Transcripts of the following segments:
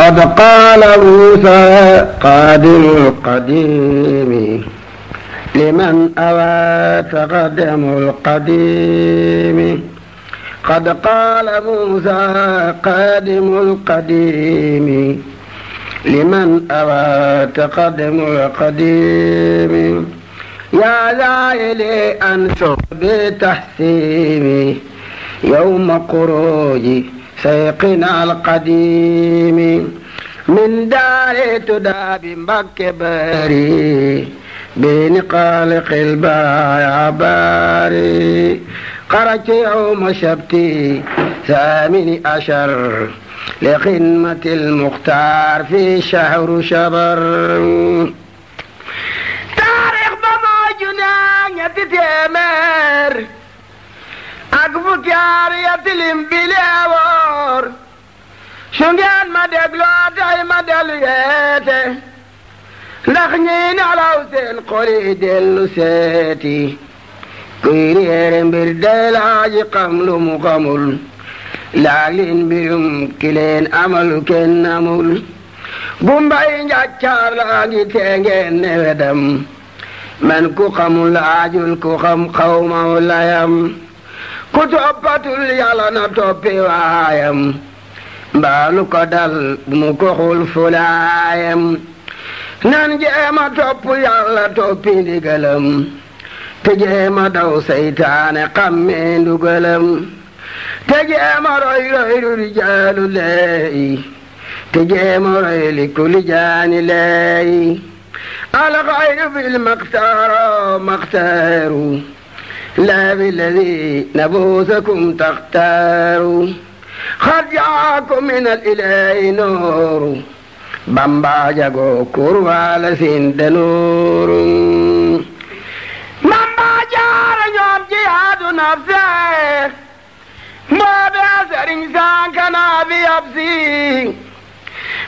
قد قال موسى قادم القديم لمن أوى تقدم القديم. قد قال موسى قادم القديم لمن أوى تقدم القديم. يا زائلي أنشر بتحسيمي يوم خروج سيقنا القديم من دار تداب مكة باري بين قالق البرايا باري. خرجت يوم شبتي 18 لخدمة المختار في شهر شبر. تاريخ بما جنان يتتمر أقفك يتلم بليور شنجان ما دقلو تاي ما دلويته لخنين على وسين قولي دلو سيتي كيريرن بردل عاجي قملو مقمل لالين بيوم كلين أمل كن أمل بمباين جاكار لاجي تنجن ودم من كو قمل عاجل كو قم قوم ولايم كتوبة يالا نتوبي وايم بالو كدل مكوخل فلايم نانجيما توبو يالا توبي ديغلم تجيما دو سيطان قمين دوغلم تجيما روي رجال لي تجيما روي لكل جان لي الغير بالمختار مختار لا بالذي نبوسكم تختاروا. قد جاءكم من الإله نور بامبا جاكو كوروالا سند نور. بامبا جار يوم جهاد نفسه ما بأسر إنسان كان بيبسي.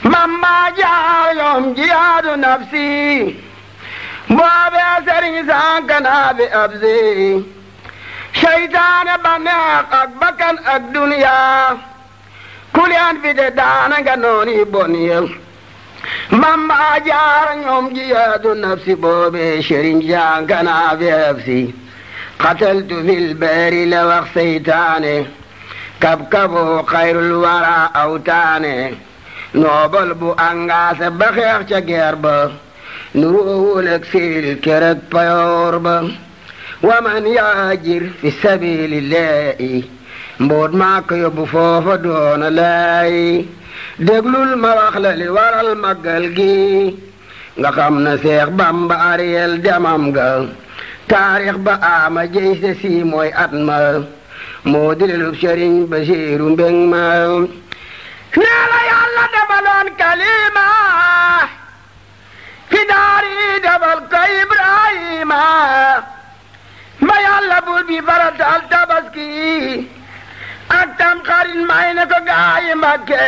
بامبا جار يوم جهاد نفسي ما بأسر إنسان كان بيبسي. شيطان بناق أكبكن الدنيا كل في دانا غنوني بني. بامبا جار يوم جهاد النفس بوبي شرين جان كان بيبسي. قتلت في البئر لوق سيطاني كبكبو خير الورى أوتاني نوبل بو أنغاس بخيخ شجرب نروولك في الكرك بيورب. ومن يهاجر في سبيل الله مبود ماك يبو فوف دون لاي. déglul ma wax la li waral màggal gi nga xam na Seex Bamba ariyel demam ga. taarix ba ama jey se si mooy at ma moo dilelub Sëriñ Basiiru Mbeng ma. nee la Yàlla defaloon kalima fi daari defal ko Ibrahima ba Yàlla buur bi faratal tabaski ak tam xarit may na ko gaayi Mbàkke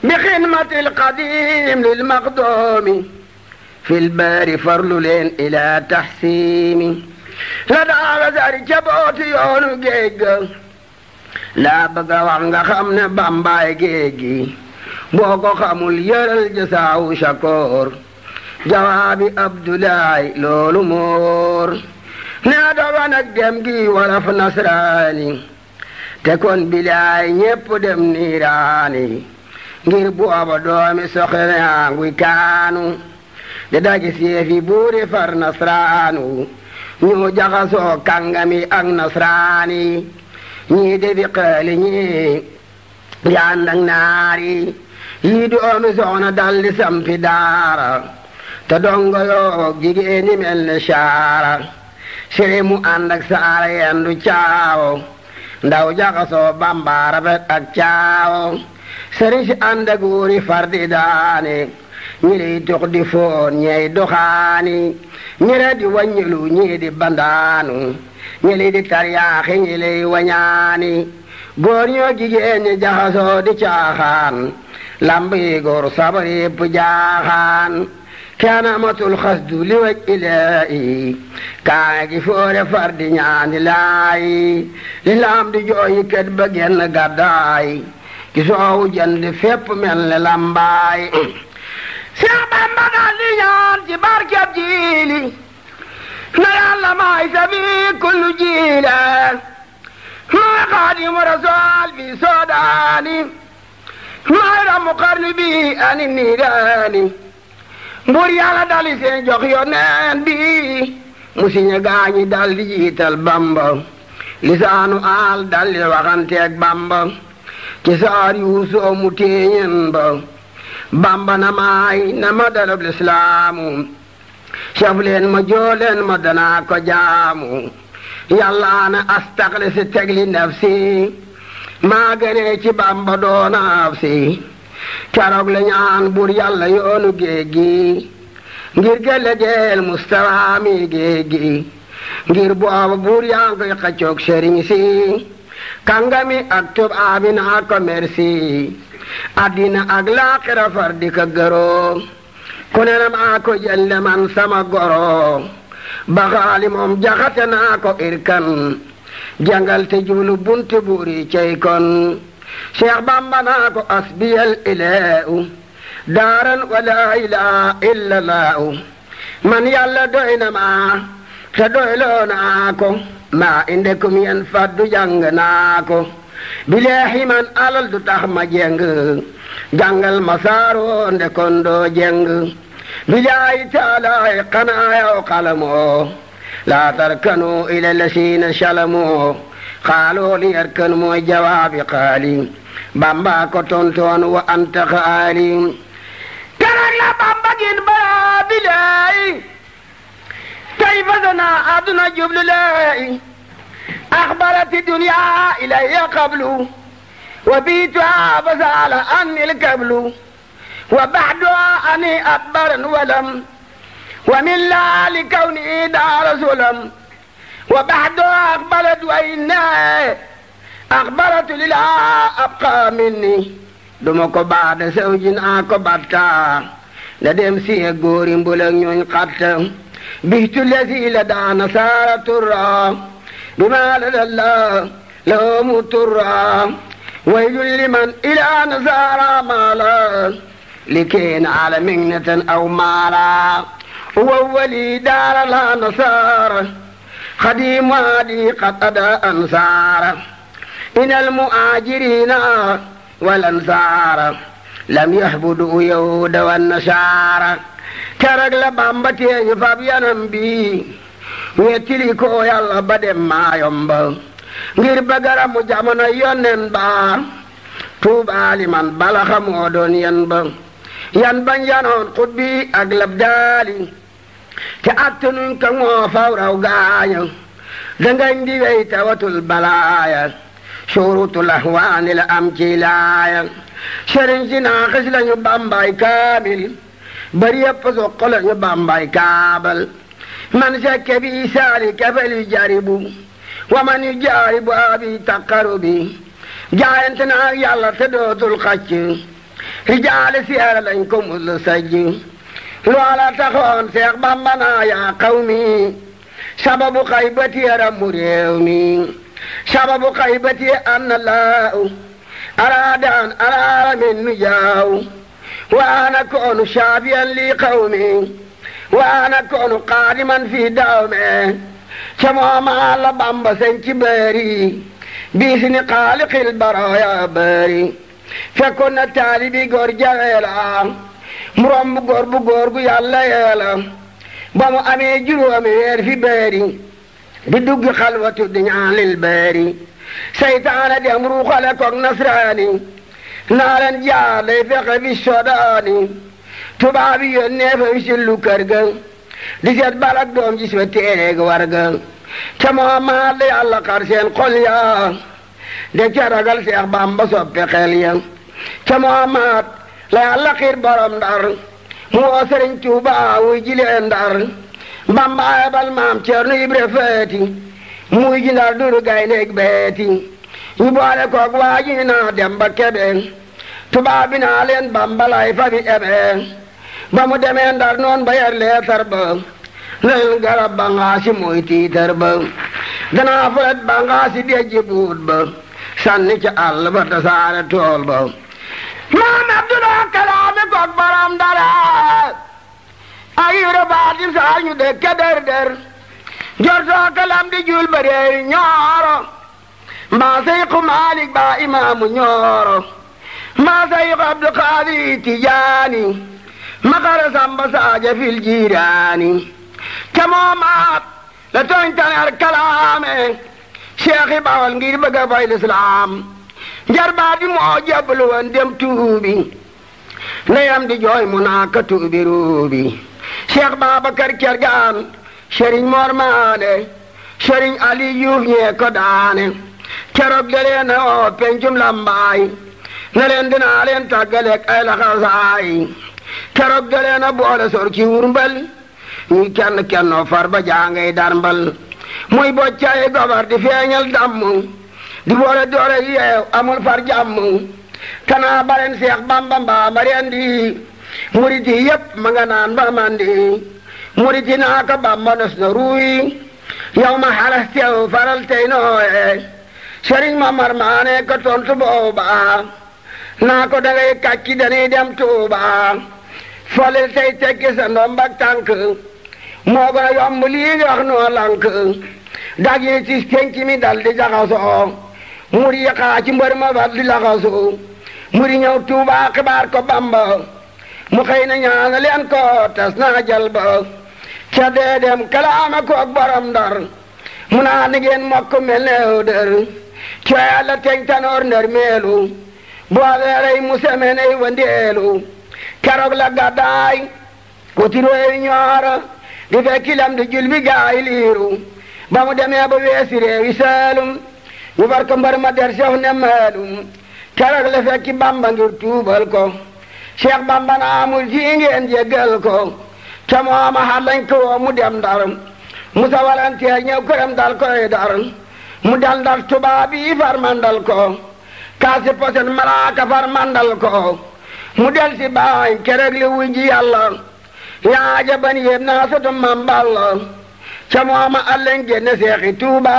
bi xidmatil qadim lil maqdoomi fil baari farlu leen ila taxsiimi. la daaga sari ca booti yoonu géej ga laa bëgg a wax nga xam ne Bambaay géej gi boo ko xamul yëral jasaawu shakoor jawaabi Abdoulaye loolu moor. nee doga nag dem gi walaf nasraani te kon bilaay ñépp dem niiraani ngir booba doomi soxna nguy kaanu de daji seefi buuri far nasraanu ñu jaxasoo kàngami ak nasraani ñii defi xaali ñii yànd ak naari yii doomi soxna daldi sampi daara te dongo yoo jigéeni mel ne saara sere mu ànd ak saara yendu caawo ndaw jaxasoo Bamba rafet ak caawo. sëriñ si ànd ak wuuri far di daane ñi lay dox di foon ñey doxaani ñi re di waññilu ñi di bandaanu ñi lay di taryaaxi ñi lay wañaani. góor ñoo jigéen ñi jaxasoo di caaxaan lamb yi góor sabar yépp jaaxaan. kenn amatul xasdu li waj ilaahi kaa gi foore far di ñaani laay. li laam di jooyi ket ba genn gàddaay ci soowu jant fépp mel ne lambaay Seex Bamba daal di ñaan ci barkeb jiili na Yàlla maay sabi kullu jiila maay Xaadimu Rasuul bi soodaani maay ramu xarni bi ani niiraani Buur Yàlla dali seen jox yoneen bi mu siñe gaañi dal di jiital Bamba lisaanu aal dal di waxanteeg Bamba ci saar yuusoo mu téeñen ba Bamba na maay na ma dalab lislaamu saf leen ma jooleen ma danaa ko jaamu Yàlla na astaxli si tegli nafsi maa gënee ci Bamba doonaaf si keroog la ñaan Buur Yàlla yoonu géej gi ngir gëlle geel Mustafa mi géej gi ngir booba buur yaa ngi koy xaccoog sëriñ si kàngami ak tubaabi naa ko merci addina ak laaxira far di ko gëroo ku ne na maa ko jëlle man sama goro baxaali moom jaxate naa ko irkan jangal te jublu bunti buuri cey kon Cheikh Bamba naa ko asbiyal ilaahu daaran wala ilaaha illallah man Yàlla doy na ma te doyloo naa ko maa inde kum yen faddu jàng naa ko bileexi man alal du tax ma jeng jàngal ma saaroo ndekon doo jeng bilaayi taalaay xanaa yaw xalamoo laa tarkanu ila lasiina salamoo xaaloo li yarkan mooy jawaabi xaali Bamba ko tontoon wa anta xaali keroog la Bamba gin bara bilaay tay fasana aduna jublu lay axbarati dunya ilayya qablu wa biituha fasala anni lkablu wa baxduha ani akbaran walam wa min laali kawni daara sulam wa baxduha akbarat wa inna akbaratu lila abqa minni duma ko baada sewjin a ko batta la dem siye góori mbulak ñooñ xatta bihtu lesi la daana saara turra bima ladalla lawmu turra waylun liman ila nasaara maala likeen ala mignatan aw maala wawali daara la nasaara xadimu adi qad ada ansaara inal muajirina wal ansaara lam yahbudu yahuda wan nasaara keroog la Bamba teeñu fab yanam bi wettili ko Yàlla ba dem maayomba ngir bagaramu jamono yonnen ba tuubaali man bala xamoo doon yan ba yanoon xutbi ak labdaali te attanuñ ka moo faw raw gaaña dangañ di wey tawatul balaaya surutul ahwaani la am ci laaya sëriñ si naaxis lañu Bambaay kaamil bari yëpp soq lañu Bambaay kaabal man sekke bi saali kefel yu jaribu wa man yu jaaribu abi taqaru bi jaayante naa Yàlla te dootul xacc rijaale siyaara lañ ko mus sajj loola taxoon Seex Bamba naa yaa qawmi sababu xaybati yaramu réew mi sababu xaybati anna laahu araadaan araara min nu jaaw wa ana koonu shaafiyan li qawmi wa ana koonu qaadiman fi dawme ca mooma la Bamba sen ci bëri biisini xaaliqil baraya bëri fekkoon na taalibi góor jaweela mu romb góor bu góor gu Yàlla yeela ba mu amee juróomi weer fi bëri di dugg xalwatu di ñaan lil bëri seytaane dem ruuxale koog nasraani naa leen jaar lay fexe bi sodaani tubaab yi yónnee fa wisillu kër ga di seet balak doom gis fa téereeg war ga ca moomaat la Yàlla xar seen xol ya de ca ragal Seex Bamba soppe xel ya ca moomaat la Yàlla xiir borom Ndar mu woo Sëriñ Tuuba wuy jilee Ndar Bamba ayabal maam Ceerno Ibra Faati muy ji Ndar duru gaynde beeti ñu boole koog waa ji naa dem ba Kebe tubaab bi naa leen Bamba lay fa bi ebe ba mu demee Ndar noon ba yer leetar ba leen garab ba ngaasi muy tiitar ba danaa fulet ba ngaasi dejji buut ba sànni ca àll ba tasaare tool ba maam Abdullah kalaame koog baram dara ayura baatin saa ñu dëkke der der jortoo kalam di jul ba reeri ñooro mbaa Seyxu Maalik baa imaamu ñooro mbaa Seyxu Abdu Xaadir Tijaani makara samba saaja fil jiiraani ca moomaat la tooñ taneer kalaame Seexi Bawal ngir bëgg a fay lislaam njarbaat bi moo jébbalu woon dem tuubi ndeyam di jooy mu naa ka tuubi ruubi Cheikh Babacar Kergaan Sëriñ Mor Maane Sëriñ Ali Juuf ñee ko daane keroog da leen oo pencum Lambaay ne leen dinaa leen tàggaleeg ay laxasaay keroog da leen boole sor ci wurmbal ñuy kenn kennoo far ba jaangay darmbal muy boccay gobar di feeñal damm di boole doore yeew amul far jàmm kanaa baren Seex Bamba mbaa ma rendi muriti yépp ma nga naan ba mandi muriti naa ko Bamba nos na ruuy yow ma xalas teew faral tey nooye Sëriñ Mamar Maane ko tontu booba naa ko dangay kàcci dañuy dem Tuuba folil tey tekki sa ndombak tànk moo gën a yomb lii nga wax noo lank dag yi ci penc mi dal di jaxasoo muri yi xaa ci mbër ma fal di laxasoo muri ñëw Tuuba xibaar ko Bamba mu xëy na ñaana leen ko tas naa jal ba ca dee dem kalaame ko ak borom Ndar mu naa ni ngeen mokk mel neew dër ca Yàlla teñ tanoor ndër meelu booleerey mu semeney wandeelu keroog la gàddaay wuti réewi Ñooro di fekki lam di jul bi gaay liiru ba mu demee ba weesi réewi Saalum ñu far ko mbar ma der Seex ne maalum keroog la fekki Bamba ngir tuubal ko Cheikh Bamba naa amul ci ngeen jéggal ko ca mooma xalañ ko woo mu dem Ndar Musa walanteer ñëw këram dal koy dar mu dal Ndar tubaab yi far mandal ko kaasi posen malaaka far mandal ko mu del si baay keroog li wuy ji Yàlla yaaja ban yéem naa sotu mam Balla ca mooma allen génne Seexi Tuuba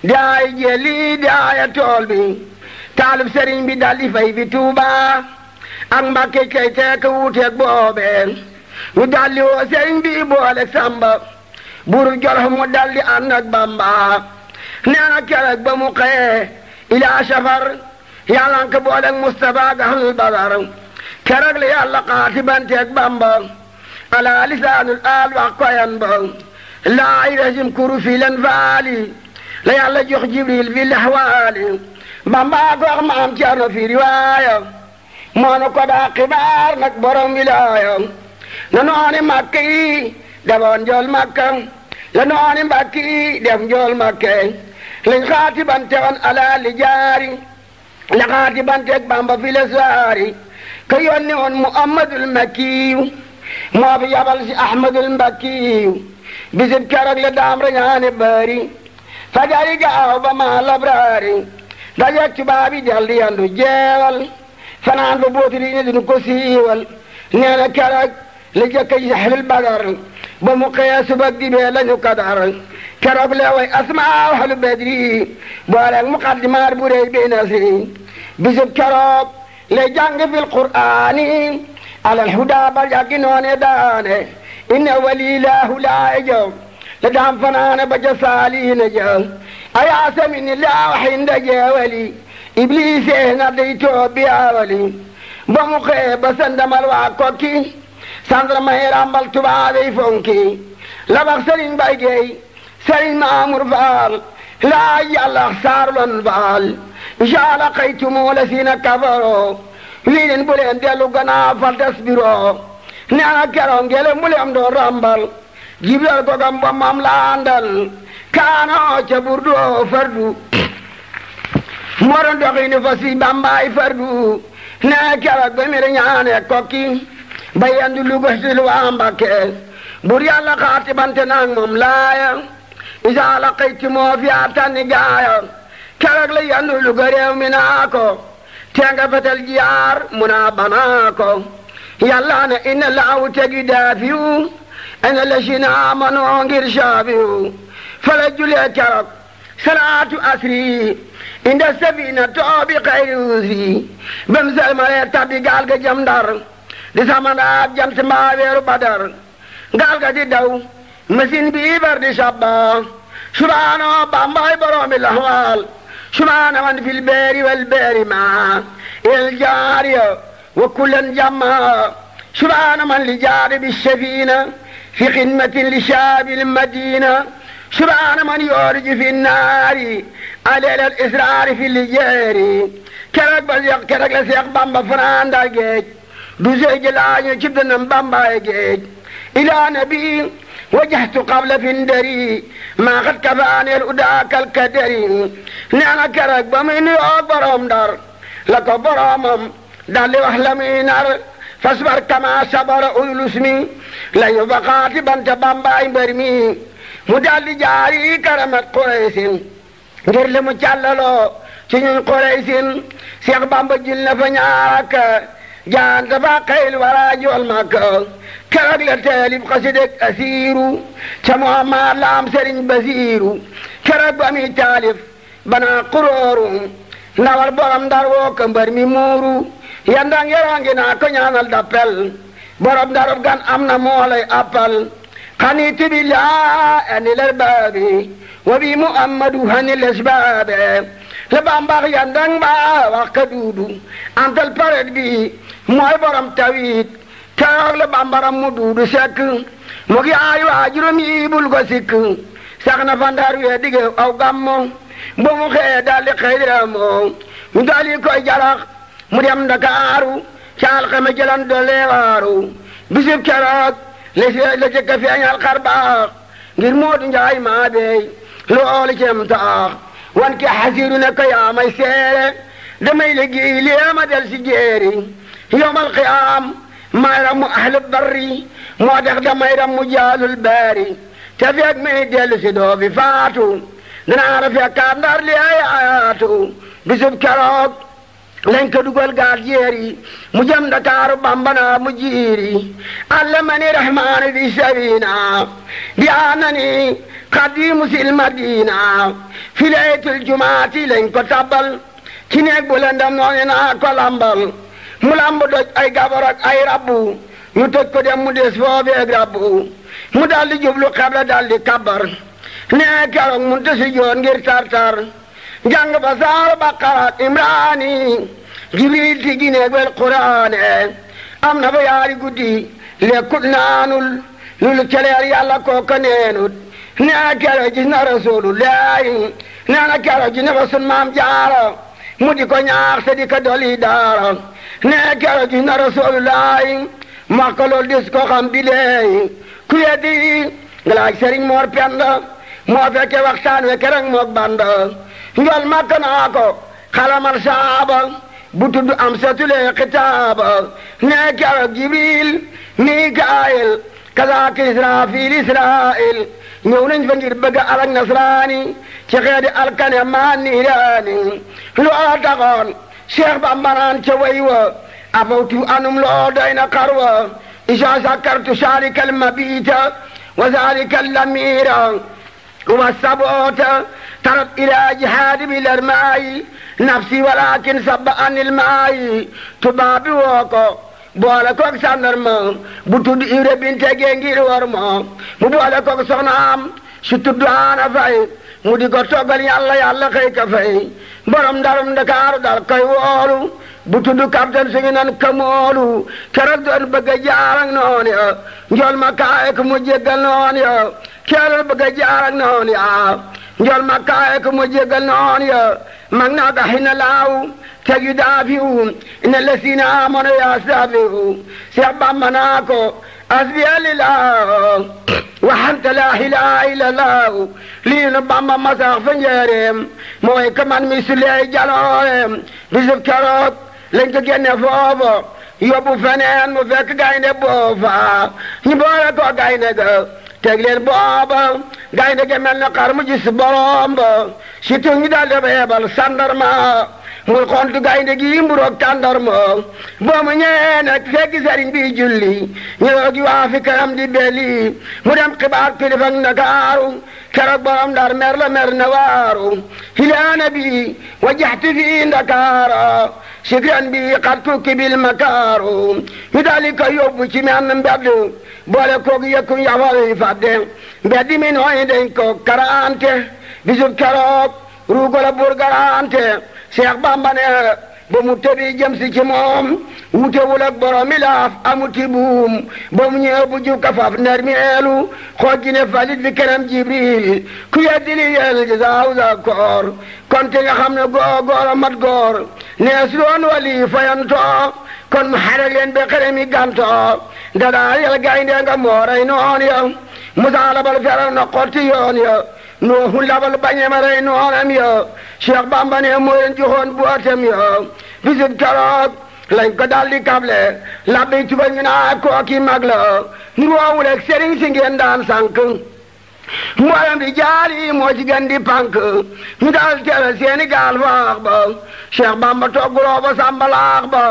daay jeli daaya tool bi taalib sëriñ bi dal di fay fi Tuuba ak Mbàkke kay teek wuuteeg boobee ñu daldi woo sëriñ bi booleeg Samba buru Jolof mu daldi ànd ak Bamba nee na keroog ba mu xëyee ilaa safar Yàlla nga ko booleeg Mustafa gaxal Badar keroog la Yàlla xaatibanteeg Bamba ala lisaanul aal wax koyan ba laa irasim kuru fi len faali la Yàlla jox Jibril fi lexwaali Bamba ko wax maam Cerno fi riwaaya moonu ko daa xibaar nag borom wilaaya na nooni Makka yi defoon njool Makka la nooni Mbàkke yi def njool Makka lañ xaati bante woon ala li jaari la xaati banteeg Bamba fi la saari ka yónni woon Muhammadul Makkiyu moo fi yabal si Ahmadul Mbakkiyu bisib keroog la daam rañaane bari fajari gaaw ba ma labraari dajeeg tubaab yi del di yandu jeewal fanaan ba bootuli ne duñu ko siiwal nee na keroog la jëkk yi saxlil Badar ba mu xëyee subag dibee lañu kadar keroog la way asmaa ahlu Badri booleeg muqaddimaat bu rëy bi nasri bisub keroog la jàng fil Qur'aani alal hudaa ba yàggi noone daane inna walilaahu laa jaw la daam fanaane ba ja saaliina jaw ayaa samini laa waxinda jeewali ibliise na day toobi awali ba mu xëyee ba sandamal waa kokki sandarma yi rambal tubaabey fonki la wax Sëriñ Bay Géey Sëriñ Maamur Faal laa Yàlla saarlon faal jaala xaytumu la siina kafaroo lii leen bu leen dellu gannaaw fal tasbiroo nee na keroog ngele mu leen doon rambal Jibril ko gam ba mam la àndal kaanoo ca burdu fardu moo doon doxini fa si Bambaay fardu nee keroog ba mi ñaane kokki ba yendu Luga si lu waa Mbàkke bur Yàlla xaati bante naag moom laaya isa laqaytumoo fi atani gaaya keroog la yendu Luga réew mi naa ko tenga fetel jiyaar mu naa banaa ko Yàlla ne inna laahu tegi daafiyu ina la si naa manoo ngir saafiyu fala julee keroog salaatu asri inda safina toobi xayri usri bam salmale tabbi gaal ga jëm Ndar di samandaab jam si mbaa weeru Badar gaal ga di daw machine bi bar di sabba subhaana Bambay boroomi laxwaal subhaana man fil beeri wal beeri ma il jaariya wa kullan jamma subhaana man li jaari bi safina fi xidmatin li shaabil madina subhaana man yooriji fi naari aleel al israari fi li jeeri keroog la Seex Bamba fanaan Ndar géej du sey ji laañu ci dënam Bambaay géej ilaa nabi wajjahtu qabla fi ndari maa xat kafaaneel udaakal kadari nee na keroog ba muy nuyoo borom Ndar la ko boromam daldi wax la muy nar fasbar kama sabara ulul usmi la ñu baqaati banta Bambaay mbër mi mu daldi jaari karamat Quraysin ngir li mu càllaloo ci ñun Quraysin Seex Bamba jil na fa ñaarak jaanta fa xayl wara jool Makka keroog la taalif xasideg asiiru ca Muhammad la am Sëriñ Basiiru keroog ba muy taalif bana qurooru ndawal borom Ndar woo ko mbër mi muuru yandang yarangi naa ko ñaanal dappel borom Ndarub gan am na moo lay appal xaniiti billah ani larbaabi wa bi Muhammadu hani lesbaabe la Bambax yandang ba wax ka duudu antal paret bi mooy borom tawit keroog la Bambaram mu duudu sekk mu gi ay waajuram yi bul ko sikk sax na fa Ndar wee dige aw gammo bu mu xëyee daldi xëy moo mu daldi koy jarax mu dem Ndakaaru caal xame jëlan doole waaru bisib keroog la jëkk feeñal xar baax ngir Moodu Njaay maa beey loolu cem taax wan ki xasiru ne ko yaa may seere damay liggéey léema del si jéeri yowmal qiyaam may ram mu ahlu barri moo tax damay ram mu jaalul baari te feeg may dellu si doo fi faatu danaa la fekkaat Ndar li ay ayaatu bisub keroog lañ ko dugal gaal jéeri mu jëm Ndakaaru Bamba naa mu jiiri allamani rahmaanu fi sabina bi anani xadimu sil madina fi laytul jumaati lañ ko tabbal ci neeg bu lëndam noonu naa ko lambal mu lamb doj ay gabar ak ay rabbu ñu tëj ko dem mu des foofeeg rabbu mu daldi jublu xebla daldi kabbar nee keroog mun tasi joon ngir tartar jàng ba saar Baqara Imraani Jibril ti gineeg wel Quraane am na ba yaari guddi lekkut naanul lulu celeer yàlla kooka neenut nee keroog gis na Rasulullaahi nee na keroog gis na fa sun maam Jaara mu di ko ñaax te di ko doli daara nee keroog gis na Rasulullaahi ma ko lool dis ko xam bi leey ku yeddi nga laaj Sëriñ Moor Penda moo fekke waxtaan we keroog mook Banda njol Makka naa ko xalamal saaba bu tudd am satule xitaaba nee keroog Jibril Mikaayil kazaaka Israafil Israa'il ñëw nañ fa ngir bëgg alak nasraani ci xeedi alkane maa niiraani loola taxoon Cheikh Bamba naan ca way wa afawtu anum loo doy na xarwa isa sakartu saalika almabita wa zalika allamira wa saboota tarab ila jihaadi bilarmaayi nafsi walakin sabba anil maayi tubaabi woo ko boole koog sandarma bu tudd Ibra Binte gee ngir war ma mu boole koog soxnaam su tudd Aana Fay mu di ko toggal yàlla xëy ka fay borom Ndarum Ndakaaru dal koy woolu bu tudd capitaine su ngi nan kamoolu keroog doon bëgg a jaar ak noon ya njol ma kaaye ko mu jéggal noon ya keroog bëgg a jaar ak noon ya njol ma kaaye ko mu jéggal noon ya mag naa ko xina laaw teg yu daafiwu ina lasina amono yastaafiwu Seex Bamba naa ko asbiya lillah waxanta laa ilaaha illallah lii nu Bamba masax fa njëreem mooy ka man mi suley jalooreem bisub keroog lañ ko génne foofa yóbbu feneen mu fekk gaynde boofa ñu boole ko gaynde ga teg leen booba gaynde ga mel na xar mu gis borom ba surtout ñu daal di yebal sandarma mul xontu gaynde gi mburoog tàndarma boo mu ñëwee nag fekk sëriñ bi julli ñëw gi waa fi kanam di belli mu dem xibaar kilifa ak Ndakaaru keroog borom Ndar mer la mer na waaru hilaana bi wajaxti fi Ndakaara sikran bi xat kukki bil makaaru ñu daali ko yóbbu ci menn mbedd boole koog yëkku yafal yi fadde mbedd mi nooy dañ ko karante bisub keroog ruugola bur garante Seex Bamba ne ba mu tëbi jëm si ci moom wutewul ak borom mi laaf amuti buum ba mu ñëw bu jukka faf nermeelu xooj ne falit fi kanam Jibril ku yeddi li yel ji saaw sa koor kon te nga xam ne góor a mat góor nees doon wali fayantoo kon mu xare leen be xere mi gantoo dadaa yel gaynde nga mooray noon ya Musaa labal feral na xotti yoon ya Nuuhu labal bañe ma rey noonam ya Cheikh Bamba ne moo leen joxoon bootem ya bisib keroog lañ ko daldi kable labbi tuba ñu naa kooki mag la nuroowul ak sëriñ si ngeen daan sànk mboolem di jaari moo ci gën di pànk ñu dal teral seeni gaal faax ba Cheikh Bamba togguloo ba sàmbalaax ba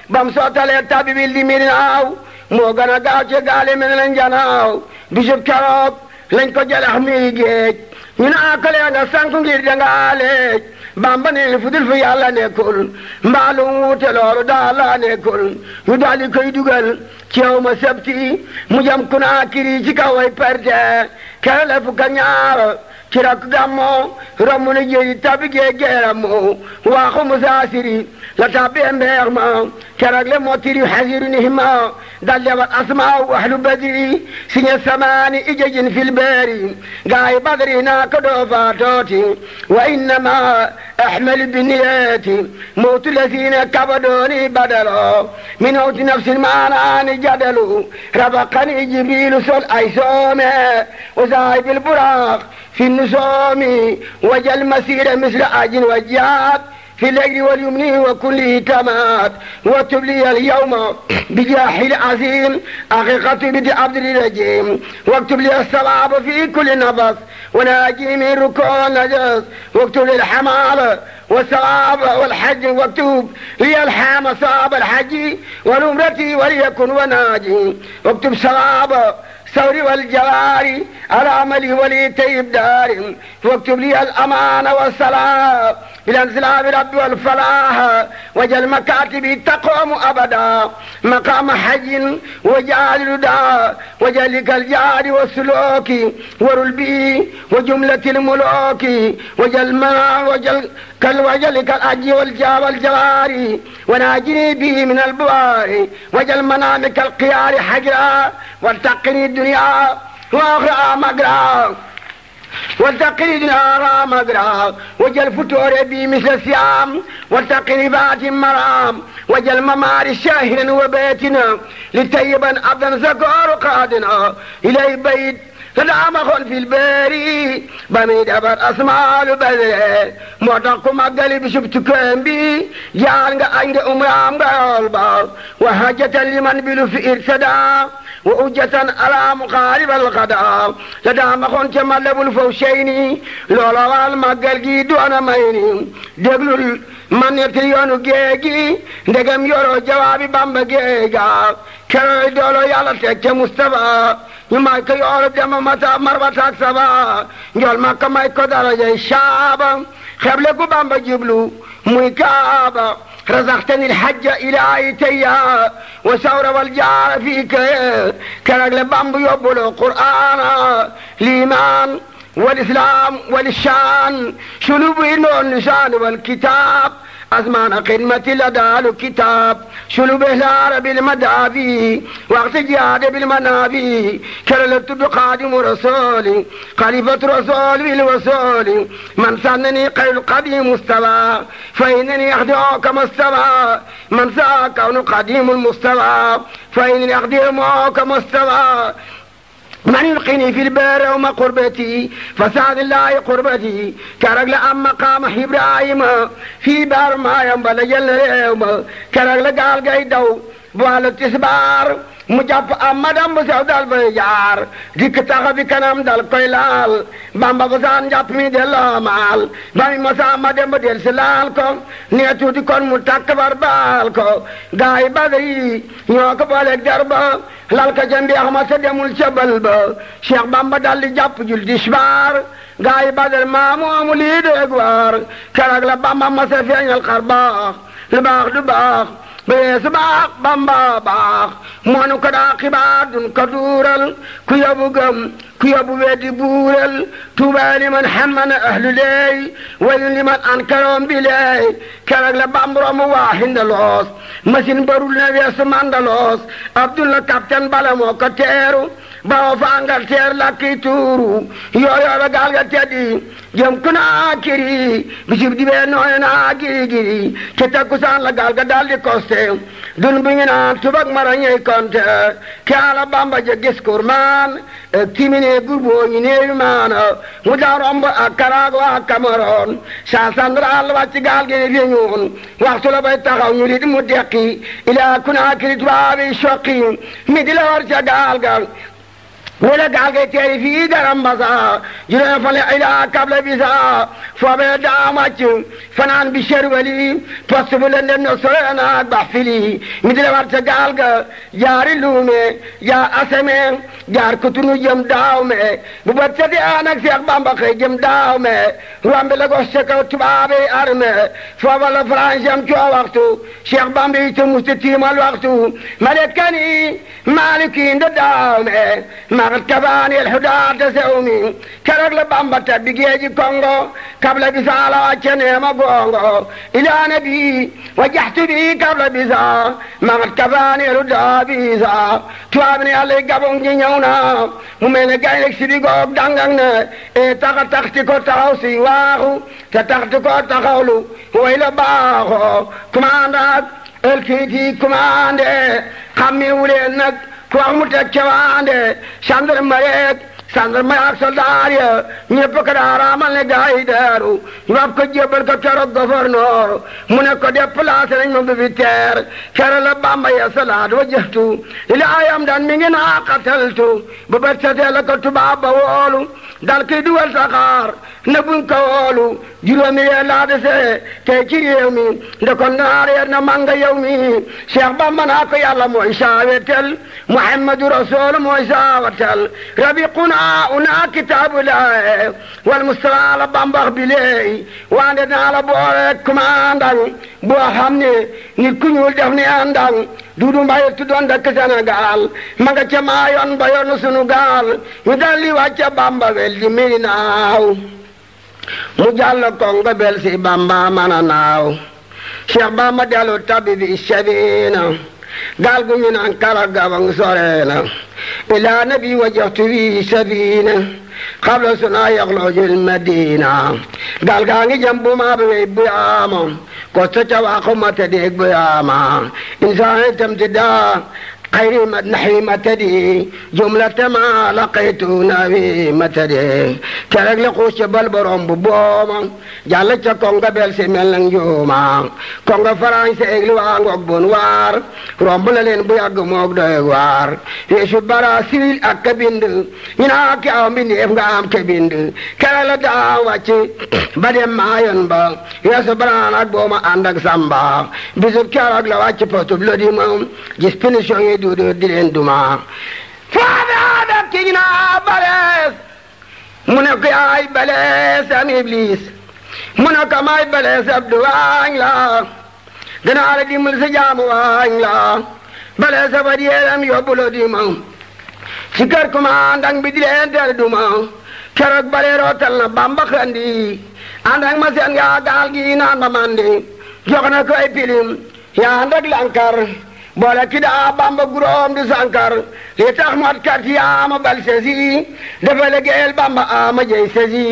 bam sottalee tabi bi li minaaw moo gën a gaaw ci gaali mel na njanaaw bisib keroog lañ ko jalax mi géej ñu naa ko lee nga sànk ngir dangaa leej Bamba ne fu dul fi yàlla nekkul mbaalu wuute loolu daal la nekkul ñu daal di koy dugal ci yow ma sabti mu jëm Konaakiri ci kaw ay perte kere la fukk ak ñaar ci rakk Gammo romb na jéyi tabi gee geeramu waaxu Musaasiri la tabbee mbeex ma keroog le mottiri xasiru nihima dal lewat asmaaw ahlu badri siñe samaani ijajin fil beeri gaay badri naa ko doo faatooti wa innama ahmalu binniyaati mawtu lasina kabadooni badalo min mawti nafsin maanaani jadalu rabaqani jibrilu sol ay soome وصاحب البراق في النسوم وجل مسير مثل عاج وجاد في الليل واليمن وكله تمات واكتب لي اليوم بجاح العظيم حقيقة بنت عبد الرجيم واكتب لي الصواب في كل نفس وناجي من ركوع النجس واكتب لي الحمال والصواب والحج واكتب لي الحام صواب الحج ونمرتي وليكن وناجي واكتب صواب ثوري والجواري على عملي ولي طيب داري واكتب لي الأمان والصلاة بالانزلاء برب والفلاح وجل مكاتبي تقوم أبدا مقام حج وجعل ردا وجلك الجار والسلوك ورلبي وجملة الملوك وجل ما وجلك الأج والجواري وناجني به من البوار وجل منامك القيار حجرا والتقني الدنيا وآخر مقرا والتقني الدنيا مقرا وجل فتور بي مثل السيام والتقني فات مرام وجل ممار شاهر وبيتنا لتيبا عبدا زكار قادنا إلي بيت فدعمخون في الباري بميد أبر أسماء البذر معتقم أقلب شبتكم بي جانغ عند أمرام غالبا وحاجة لمن بلف إرسدا وأجة على مقارب الغدا لدعمخون تملب الفوشيني لولا والمقل جيدو أنا ميني دقلوا من يتريون جيجي ndegam yoro jawaabi Bamba geega kero dolo yàlla teg ca Mustafa ñu may ko yoro dema mata marbata ak saba njol makka may ko darajay shaaba xeble gu Bamba jublu muy kaaba رزقتني الحج إلى تيا وثور والجار فيك كرق لبامب يبلو قرآن الإيمان والإسلام والشان شلوب اللسان والكتاب أزمان قمة لدى الكتاب شلوب الهار بالمدافي وقت جهاد بالمنافي كرلت بقادم رسولي خليفة رسول بالوصول من سنني قيل قديم مستوى فإنني أخدعك مستوى من ساء كون قديم المستوى فإنني أخدعك مستوى من يلقيني في البار وما قربتي فسعد الله قربتي كرجل أم مقام إبراهيم في بار ما ينبل جل يوم كرجل قال قيدو bu wàllu tisbaar mu jàpp am madam bu sew dal bay jaar dikk taxa bi kanam dal koy laal bamba bu saan jàpp mi delloo maal ba mi mosa ma dem ba del si laal ko nee tuuti kon mu takk bar baal ko gaay bada yi ñoo ko booleeg der ba lal ka ca mbeex ma sa demul ca bal ba Cheikh Bamba dal di jàpp jul tisbaar gaay badal maa moomu lii déeg waar keroog la Bamba ma sa feeñal xar baax lu baax du baax bee su baax Bamba baax moonu ko daa xibaar dun ko duural ku yabu gëm ku yabu weddi buural tuubaa liman hammana ahlu leey waylun liman ankaroom bi leey keroog la Bamba mu waa hindaloos machine barul na weesu mandaloos Abdullah capitaine bala moo ko teeru bawo fa Angleterre la kii tuuru yooyooba gaal ga teddi jëm ku naa kiri bisib di bee nooy naa giri giri ci takkusaan la gaal ga daldi koste dun bu ñu naan tubak mara ñey konte ke ala Bamba je gis kurmaan timine gurboo ñu neewi maana mu daa romb ak Karago ak Cameroon sa sandral wàcc gaal gi réñoon waxtu la bay taxaw ñu lit mu dekki ilaa ku naa kiri tubaabi soqi mi di la war ca gaal ga wala gaal gay teeri fii garam basa juróom fan la ilaa kabla bisa foobee daa wàcc fanaan bi sherwali poste bu leen den no sorena ak bax fili mi di la war ca gaal ga jaari luume jaar aseme jaar kutunu jëm daaw me bu bat ca di aan ak Seex Bamba xëy jëm daaw me rombe la gos ca kaw tubaabe arme fooba la France am coo waxtu Seex Bamba yi ca musta tiimal waxtu malekani maliki nda daaw me magat kabaani el hudaata sewmi keroog la Bamba tabbi géeji Kongo kabla bisaala wàcce neema gongo ilaa nabi wajjahtu bi kabla bisa magat kabaani el hudaa bisa tubaab ne Yàlla Gabon ji ñëw na mu mel ne gaynde si di goog dangang ne e taxa taxti ko taxaw si waaxu te taxti ko taxawlu way la baaxo commandant el kiiti commandé xammi wuleen nag ku wax mu teg cawaande gendarme ak soldaar ya ñëpp ko daa raamal ne gaa yi daaru ñu wax ko jébbal ko keroog gouverneur mu ne ko déplacé nañ ma bi fi teer kere la Bamba ya salaat wa jëftu ilaayam daan mi ngi naa qataltu ba bët setee la ko tubaab ba woolu dal kiy duwal saxaar ne buñ ko woolu juróomi yee laa desee tey ci réew mi nde ko naar yee na manga yow mi Cheikh Bamba naa ko yàlla mooy saawetel Muhammadu Rasul mooy saawatel rabiquna una kitaabullah wal Mustafa la Bamba bi leey wande naa la boole commandant boo xam ne nit ku ñuul def ni àndang Dudu Mbaye tuddoon dëkk Sénégal ma nga ca maayoon ba yoonu sunu gaal ñu daldi wàcce Bamba wel di mi naaw mu jàll Kongo bel si Bamba mana naaw Cheikh Bamba dellu tabi bi sabina gaal gu ñu naan kala gabang soreena ilaa nabi wajjahtu bi sabina qabla suna yaxlojul madina gaal gaa ngi jëm bu maa ba wey bu yaama ko sa ca waaxu ma te deeg bu yaama insaan itam ti daa خير مدنحي متدي جملة ما لقيت ناوي متدي كرق لقوش بالبرم ببوما جالة كونغا بل سميل نجوما كونغا فرانسي اغلو آنغوك بنوار رمبلالين بياغ موك دوغوار يشو براسيل اكبند يناكي آم بند افغا آم كبند كرق دعواتي بدم مايون با يسو برانك بوما اندك سامبا بزر كرق لواتي پوتو بلودي مم جس پنشوني dudu dilen duma faada adam kigna bales mune ko ay bales am iblis mune ko may bales abdu wañ la dana ala dimul sa jaamu wañ la bales abadi elam yobulo dima ci kër commandant bi dilen ter duma keroog balero tal na Bamba xandi andak ma seen nga gaal gi naan ma mandi jox na ko ay pilim ya andak lankar boole ki daa Bamba guróom di sankar li tax mat kat yaama bal sesi dafa liggéeyal Bamba ama jey sesi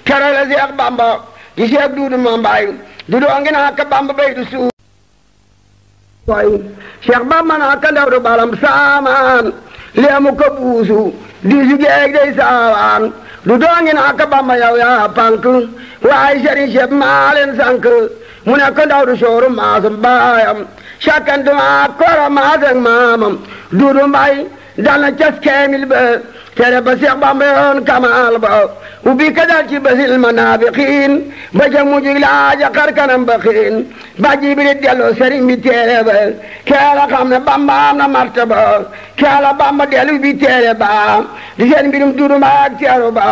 kere la Seex Bamba di Seex Duudu ma mbaay dudu ngi naa ka Bamba bay du suuf way Seex Bamba naa ka ndaw du balam saamaan leemu ko buusu di su geeg day saawaan dudu ngi naa ka Bamba yow yaa pank waaye sëriñ Seex maa leen sank mu ne ko ndaw du sooru maasum baayam sakkantuma kora maasak maamam Duudu Mbay dal na cas keemil ba tere ba Seex Bamba yoon kamaal ba ubbi ka dal ci basil manaafiqiin ba ca mujj laaja xar kanam ba xiin ba Jibril delloo sëriñ bi téere ba keela xam ne Bamba am na martaba keela Bamba dellu bi téere ba di seen mbirum Duudu Mbay ak teeru ba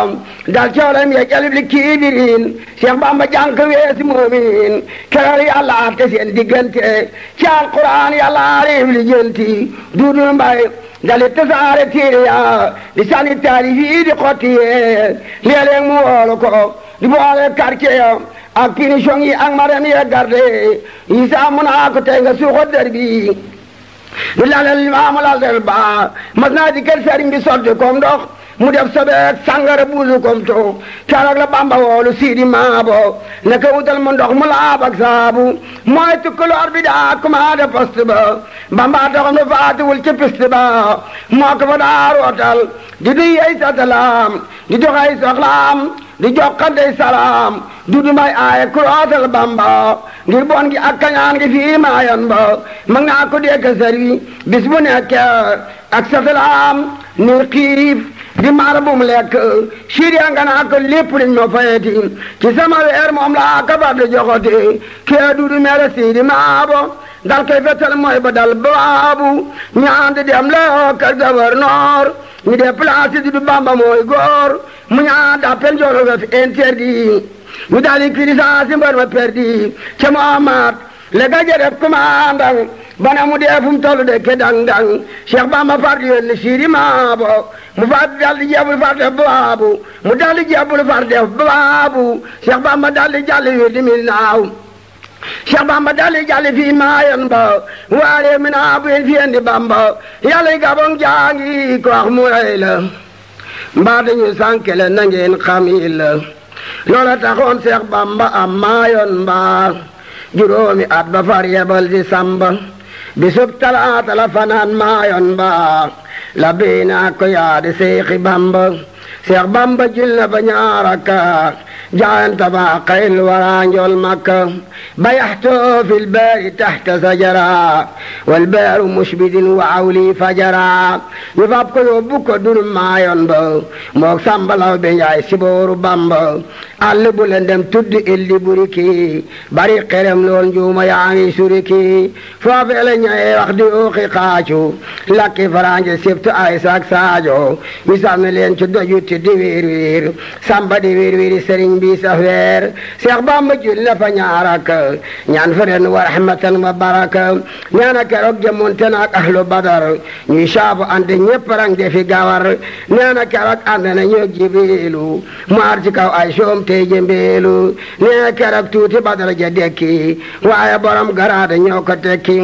dal coolam yeeg alif li kiibiriin Seex Bamba jànk weesi moomin keroog Yàlla atte seen diggante ci alquran Yàlla arif li jënti Duudu Mbay dali tasaare téere ya di sànni taarif yi di xotti yee léeg-léeg mu woolu ko di boole quartier ya ak punition yi ak maram yi garde yi saa mun naa ko tey nga suuxo der bi di lalel limaamu lalel ba mas naa di kër sëriñ bi sotti kom ndox mu def sobeek sàngara buusu kom to keroog la Bamba woolu Sidi Maabo ne ko wutal mu ndox mu laab ak saabu mooy tukkuloor bi daa commandé poste ba Bamba taxam ne faatiwul ci piste ba moo ko fa daa rootal di duy ay satalaam di dox ay soxlaam di jokkante salaam Duudu Mbay aaye kurootal Bamba ngir bon gi ak kañaan gi fii maayan ba mag naa ko dee ka sëri bis bu nekk ak satalaam ni xiif di maar bu mu lekk siiriya nga naa ko lépp liñ ma fayeti ci sama weer moom laa ka far di joxoti kee Duudu mere Sidi Maabo dal koy fetal mooy ba dal baabu ñaan di dem la kër gouverneur ñu déplacé Duudu Bamba mooy góor mu ñaan d'appel jono ga fi interdit ñu dali kirisasi mbër ma perdi ca Muhammad le gaje def commandant bana mu dee fu mu tollu de ke dang-dang Cheikh Bamba far di yónni Sidi Maabo mu far dal di jebul far def baabu mu dal di jebul far def baabu Cheikh Bamba dal di jàll wi di mil naaw Cheikh Bamba dal di jàll fii maayan ba waare mi naa bu yéen fi indi Bamba yàlla gabon jaangi ko wax mu rey la mbaa dañu sànkele na ngeen xam yi la loola taxoon Cheikh Bamba am maayoon mbaa juróomi at ba far yebal di samba bisub talaata la fanaan maayoon mbaa la biina ko yaadi Seexi Bamba Seex Bamba jul na ba ñaaraka jaayanta ba xayl wara njool Makka bayaxtoo fil baari taxta sajara wal baaru mushbidin wa awli fajara ñu fab ko yóbbu ko dul maayoon ba mook sambalaw be njaay sibooru Bamba àll bu lëndëm tudd illi buriki bari xerem lool njuuma yaa ngi suriki foofee la ñëwee wax di ooxi xaacu lakki farange sibtu ay sak saajo ñu sànni leen ci dojuti di wiir wiir samba di wiir wiiri sëriñ bi sa weer Seex Bamba jul na fa ñaaraka ñaan fa ren wa rahmatan wa baraka ñaana keroog jëmonte naak ahlu badar ñuy saabu ande ñépp rang defi gawar ñaana keroog ànd na ñoo jibrilu mu ar ci kaw ay soom tey jëmbeelu nee keroog tuuti badar ja dekki waaye borom garaada ñoo ko tekki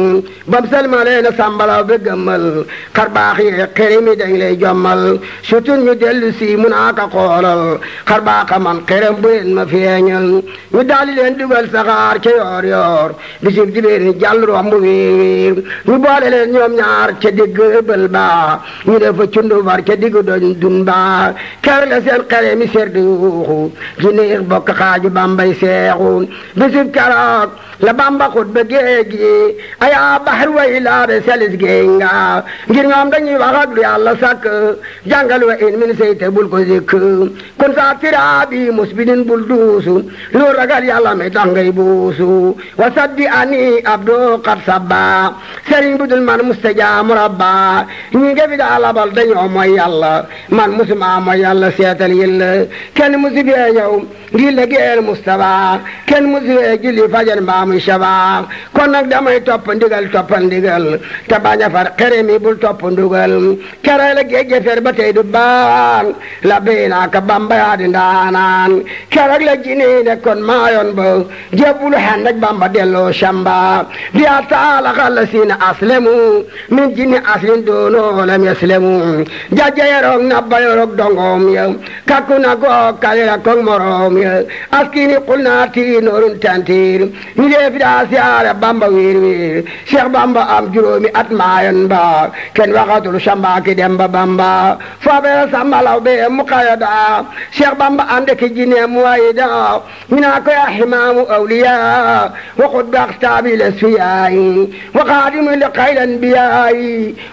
bam salmalee na sambalaw be gëmmal xar baax yi xerimi dañ lay jommal sutun ñu dellu si mun aka xoolal xar baaxa man xerem bu leen ma feeñal ñu daali leen dugal saxaar ca yoor yoor bisib dibéer ni jàll romb wiir ñu boole leen ñoom ñaar ca digg bël ba ñu defa cundu far ca digg doñ dun ba ker la seen xeremi serdi wuuxu ci neex bokk xaaju Bambay seexu bisib keroog la Bamba xut ba géej gi ayaa baxar way laabe selis géej nga ngir ñoom dañuy wax ak lu Yàlla sàkk jàngal wa in min seyte bul ko zikk kun sa tiraabi musbidin bul duusu lu ragal Yàlla mi tax ngay buusu wa saddi ani abdo qad sabba sëriñ bu dul man mustajaamu rabba ñi nga fi daa labal dañoo mooy Yàlla man musuma mooy Yàlla seetal yilla kenn musu fee ñëw ngir liggéeyal Mustafa kenn musu fee julli fajar mbaa muy saba kon nag damay topp ndigal toppal ndigal te bañ a far xere mi bul topp ndugal kere la géej fer ba tey du baan la biina ka Bamba yaa di ndaanaan keroog la jinii ne kon maayoon ba jébbulu xen rek Bamba delloo samba biya taala xalla siina aslemu min jinni aslin doonoo lam yaslemu jajja yeroog nabba yeroog dongoom ya kakku na goog kalira kong moroom ya askini qul naa tiinoorun tantiir ñu dee fi daa siyaare Bamba wiir wiir Cheikh Bamba am juróomi at maayoon ba kenn waxatul samba ki dem ba Bamba foobe sambalaw be boobee mu xayada Cheikh Bamba ànd ki jineem wayda ñu naa ko yaa ximaamu awliya wa xutbu aqtaabi lasfiyaay wa xaadimu li xayri anbiyaay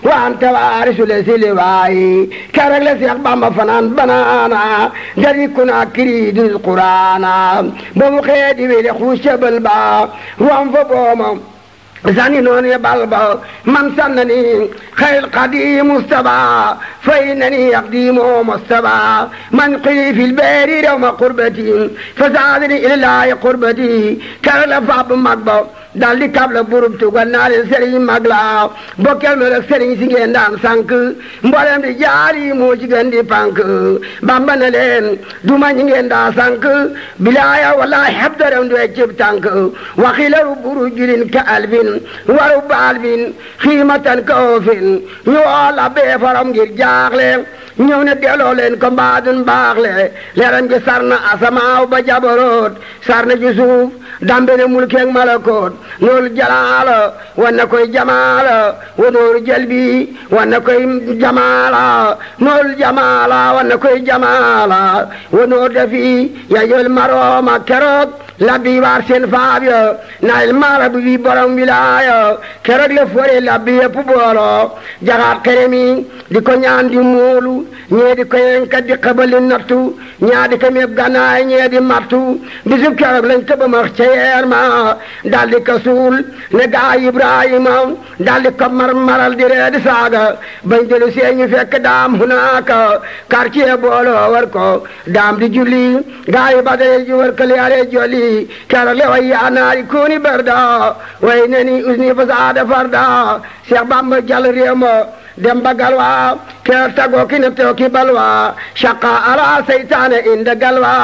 wa anta waarisu la siliwaay keroog la Cheikh Bamba fanaan banaana dari kuna kiriidul quraana ba mu xëy di wele xuus ca bël ba ruam fa booma sani noonu ya balba man sannani xayl qadim mustaba fa innani yaqdimu mustaba man qili fil bari rawma qurbati fa zaadani ilallahi qurbati kara la fab magba dal di kab la burub tugal naa leen sëriñ mag la bokkel ma la sëriñ si ngeen daan sànk mboolem di jaari moo ci gën di pànk Bamba na leen duma ñi ngeen daa sànk bilaaya wallahi habdaram du cib tànk waxila ru buru julin ka albin waru baalbin xiimatan ka oofin ñu woola bee faram ngir jaaxle ñëw ne delloo leen ko mbaadun baaxle leeram gi sar na asamaaw ba jabaroot sar na ci suuf dambe ne mulkeeg malakoot noolu jalaala wan na koy jamaala wa nooru jalbi wan na koy jamaala noolu jamaala wan na koy jamaala wa noor dafi ya jël marooma keroog labbi waar seen faab ya naayil maara bu bi borom wilaaya keroog la fore labbi yëpp booloo jaxaat xeremi di ko ñaan di muulu ñee di ko yenka di xabali nattu ñaa di ko méb gannaay ñee di mattu bisub keroog lañ tëba max ca yeer ma daldi ko suul ne gaa Ibrahima daldi ko maral di ree di saaga bañ delu seeñu fekk daam hunaaka quartier booloo war ko daam di julli gaa yi badare ji war ko liyaare jolli keroog le way yaa naari kuuni barda way neni usni fasaada farda Cheikh Bamba jàll réew ma dem ba galwa keroog tagoo ki ne teew ki balwa shaqa ala seytaane inda galwa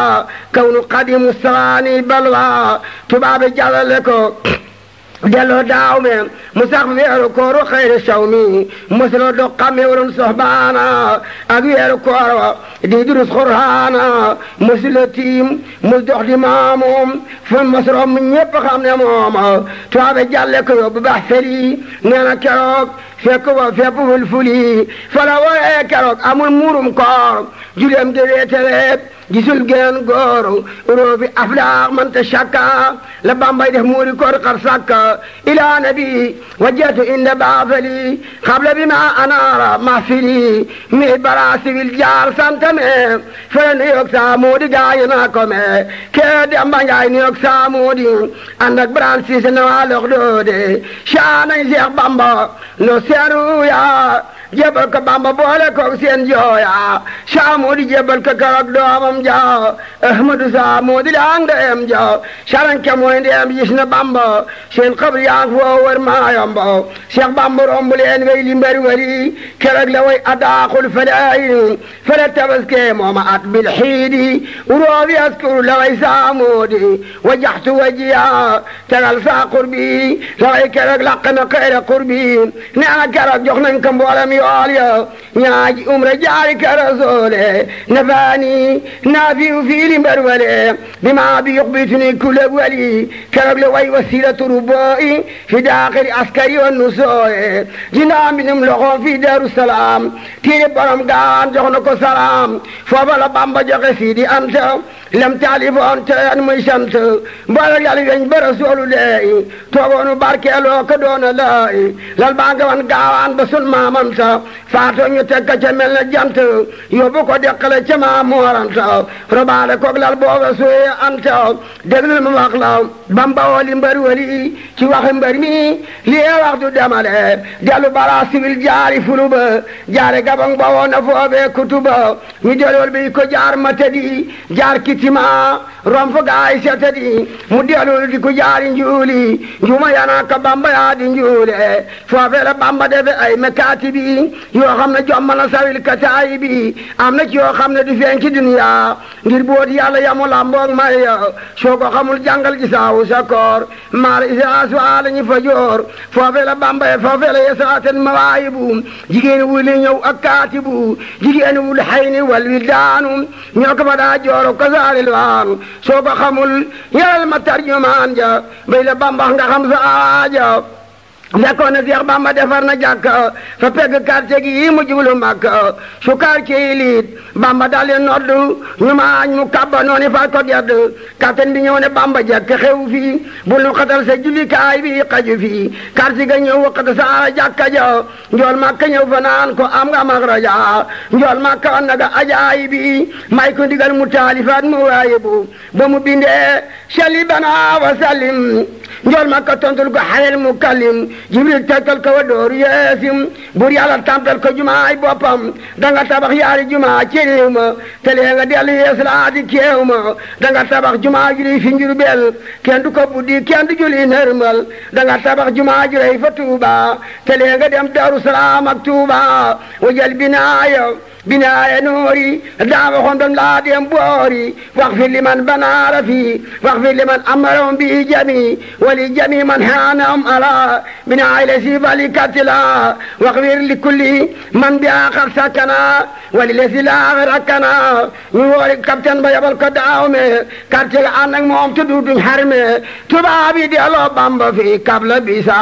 kawnu qadimu sawaani balwa tubaabe jàllale ko delloo daaw me mu sax weeru kooru xayri saw mi mosuloo do xamme waroon soxbaana ak weeru koor di durus xurhaana mosula tiim mus dox di maamoom fa mosrom ñépp xam ne moom tubaabe jàlle ko yóbbu bax feli nee na keroog fekk wa fépp fulfuli fala wooyee keroog amul muurum koor juleem di weeteleet gisul geen góor róofi aflaax manta shakka la Bambay def muuri koor xar sakka ila nabi wajjatu inda baafali xabla bi ma anaara mahfili mi bara siwil jaar santame fere nu yoog saa moodi gaañu naa ko me kee Demba Njaay nu yoog saa moodi ànd ak Biraan Siise na waa lox doode caanañ Seex Bamba no seeru yaa jébal ko Bamba boole koog seen jooya saa moodi jébal ko keroog doomam ja Ahmadu saa moodi daang deem ja saranke mooy ndeem gis na Bamba seen xabri yaa foo wër maayomba Cheikh Bamba romb leen wey li mbari wari keroog la way adaaxul falayin fala tabaske mooma at bil xiidi uroobi askuru la way saa moodi wajaxtu wajiya tegal saa qurbi la way keroog laq na xayra qurbi nee na keroog jox nañ ko mboolem yool ya ñaaji umra jaari ka rasoole nafaani naafiu fii li mbari wale bima bi yuxbituni kulle wali keroog la way wasilatu rubooyi fi daaxiri askari wa nusooye jinaa mbinum loxoom fi Daaru Salaam tiiri borom gaan jox na ko salaam foofa la Bamba joxe Sidi Anta lem taalifoon teen muy sant mboolem yàlla weñ ba Rasuulu leey toogoonu barkeeloo ko doona laay lal baa nga wan gaawaan ba sun maamanta faatoo ñu teg ka ca mel na jant yóbbu ko deqale ca maa mooranta robaale koog lal booba suye anta déglul ma wax la Bamba woli mbari wali ci waxi mbari mi lii waxtu demale dellu bara siwil jaari fuluba jaare gabang ba woon na foofee kutuba ñu dellool bi ko jaar matadi jaar kitima romp gaay setadi mu dellool di ko jaari njuuli njuma yana ka Bamba yaa di njuule foofee la Bamba defe ay mekaatibi yoo xam ne jomma na sawil kataayibi am na ci yoo xam ne du feeñ ci duniya ngir boot yàlla yamu lamboog may soo ko xamul jàngal gi saawu sa koor maar isaasu ala ñi fa joor foofee la Bamba foofee la yesaaten mawaayibu jigéen wu li ñëw ak kaatibu jigéen wul xayni wal wildaanu ñoo ko fa daa jooro ko saaril waan soo ko xamul yalal ma tarjumaan ja bay la Bamba nga xam sa aaja fekkoon na Seex Bamba defar na jàkka fa pegg quartier gi mu jublu Makka su quartier yi liit Bamba daal di noddu ñu maañ mu kabba noonu fal ko gedd kapten bi ñëw ne Bamba jekk xew fii bul nu xatal sa jullikaay bi xaju fii quartier ga ñëw waxat sa jàkka ja njool Makka ñëw fa naan ko am nga magraja njool Makka an naga ajaay bi may ko ndigal mu taalifaat mu waayibu ba mu bindee salli bana wa sallim njool Makka tontul ko xayel mu kallim Jibril tekkal ko wa dooru yeesim bur yàlla tampel ko jumaay boppam danga tabax yaari jumaa ci réew ma te lee nga dellu yees laa di keew ma danga tabax jumaa juri fi Njurbel kenn du ko buddi kenn du juli nërmal danga tabax jumaa jurey fa Tuuba te lee nga dem Daaru Salaam ak Tuuba wajal binaaya noori daa waxoon doon laa dem boori wax fi liman banaara fi wax fi liman amarom bi jami wali jami man haanam ala binaaya le si bali katila wax wir li kulli man bi aaxar sakkana wali le si laaxar akkana ñu woori capitaine ba yabal ko daaw me quartier ga ànd ak moom tuddutuñ xarme tubaab yi delloo Bamba fi kabla bisa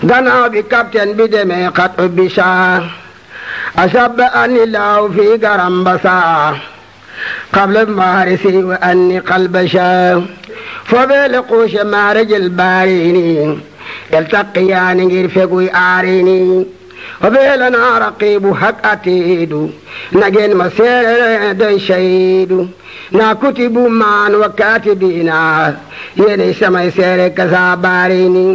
gannaaw bi capitaine bi demee xat ubbi saa أشب أني الله في قرنبسا قبل المارسي وأني قلبشا فبلقوش مارج الباريني يلتقيان يرفقوا آريني وبيلنا رقيب حق أتيد نجن مسير دي شهيد na kutibu maan wa kaatibina yéenay samay seere kasa barini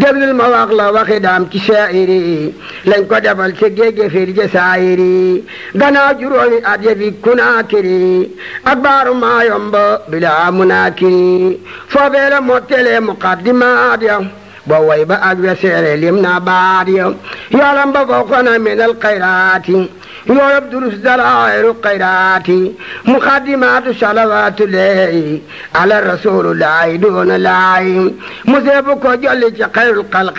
déglul ma wax la waxi daam ci shaa'iri lañ ko defal ci géej fir jasaayiri gannaaw juróomi at ya fi kunaakiri ak baaru maayomba bila munaakiri foofee la mottele muqaddimaat ya boo way ba ak weseere lim na baat ya yoolam ba fawqana min al xayraati يورب دروس دلائر القيرات مقدمات صلوات الله على الرسول الله دون الله مذهبك جل خير الخلق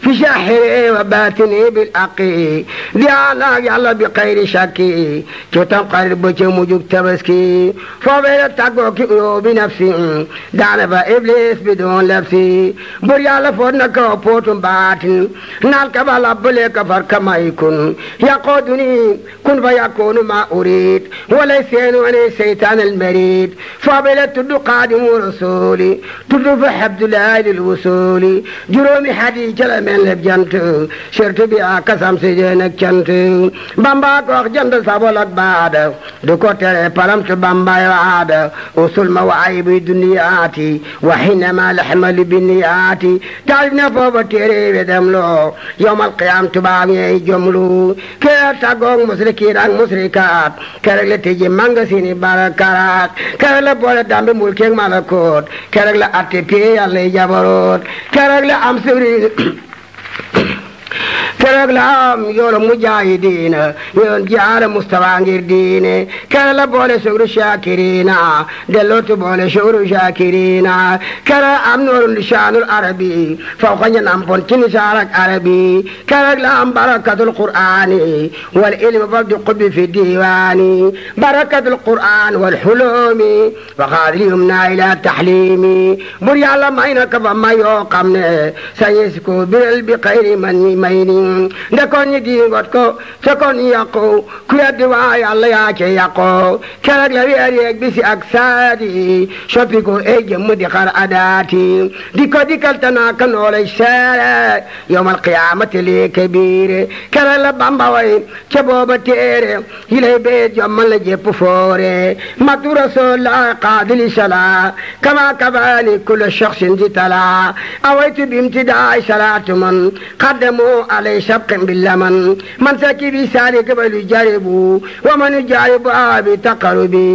في شاحره وباطنه بالأقي ديانا يلا بخير شكي كتم قرب مجوك تبسكي فوبيل تقوك بنفسي دعنا فإبليس بدون لبسي بريال فورنك وپوتم باتن نالك بالأبليك فركما يكون يقودني كن فيكون ما أريد وليس أنا سيطان المريد فابلة تدو قادم رسولي تدو فحبد الله للوصول جرومي حديث لمن لبجنت شرط بها قسم سجنك جنت بامباك وقت جنت سابولك بعد دو كتر پلمت بامباي وعاد وصول مواعيب دنياتي وحينما لحمل بنياتي تعلنا فوق تيري بدملو يوم القيام تباغي جملو كيرتاقو musrikiin ak musrikaat kerek la tëjji mangasini barakaat kerek la boole dambe mulkeek malakoot kerek la atte pee yàlla yi jabaroot kerek la am sëri kerek la am yoolu mujaahidiina yoon jaara Mustafa ngir diine kerek la boole sugru shaakiriina dellootu boole sugru shaakiriina kerek am noorun lisaanul arabi fawqa ña nampon ci nisaarak arabi kerek la am barakatul qur'aani wal ilmi fawdi qubbi fi diiwaani barakatul qur'aan wal xuloomi wa xaadilihum naa ila taxliimi bur yàlla may na ka fa may yoo xam ne sañis ko biral bi xayri man ñi may ni ndekoon ñi diingot ko fekkoon ñi yàqu ku weddi waa yàlla yaa ce yàqu kerek la weer yeeg bisi ak saadi soppi ko ey jëmm di xar adaati di ko dikkal tanaa ka noolay seere yowmal qiyaamati lii kabiire kerek la Bamba way ca booba téere yilay bee jommal la jépp foore matu rasulullah qaadili sala kama kafaani kulla shaxsin di tala awaytu bimtidaay salaatu man qaddamu alay sabqin billaman man saki bi saali kabalu jaribu wa man jaribu abi taqarubi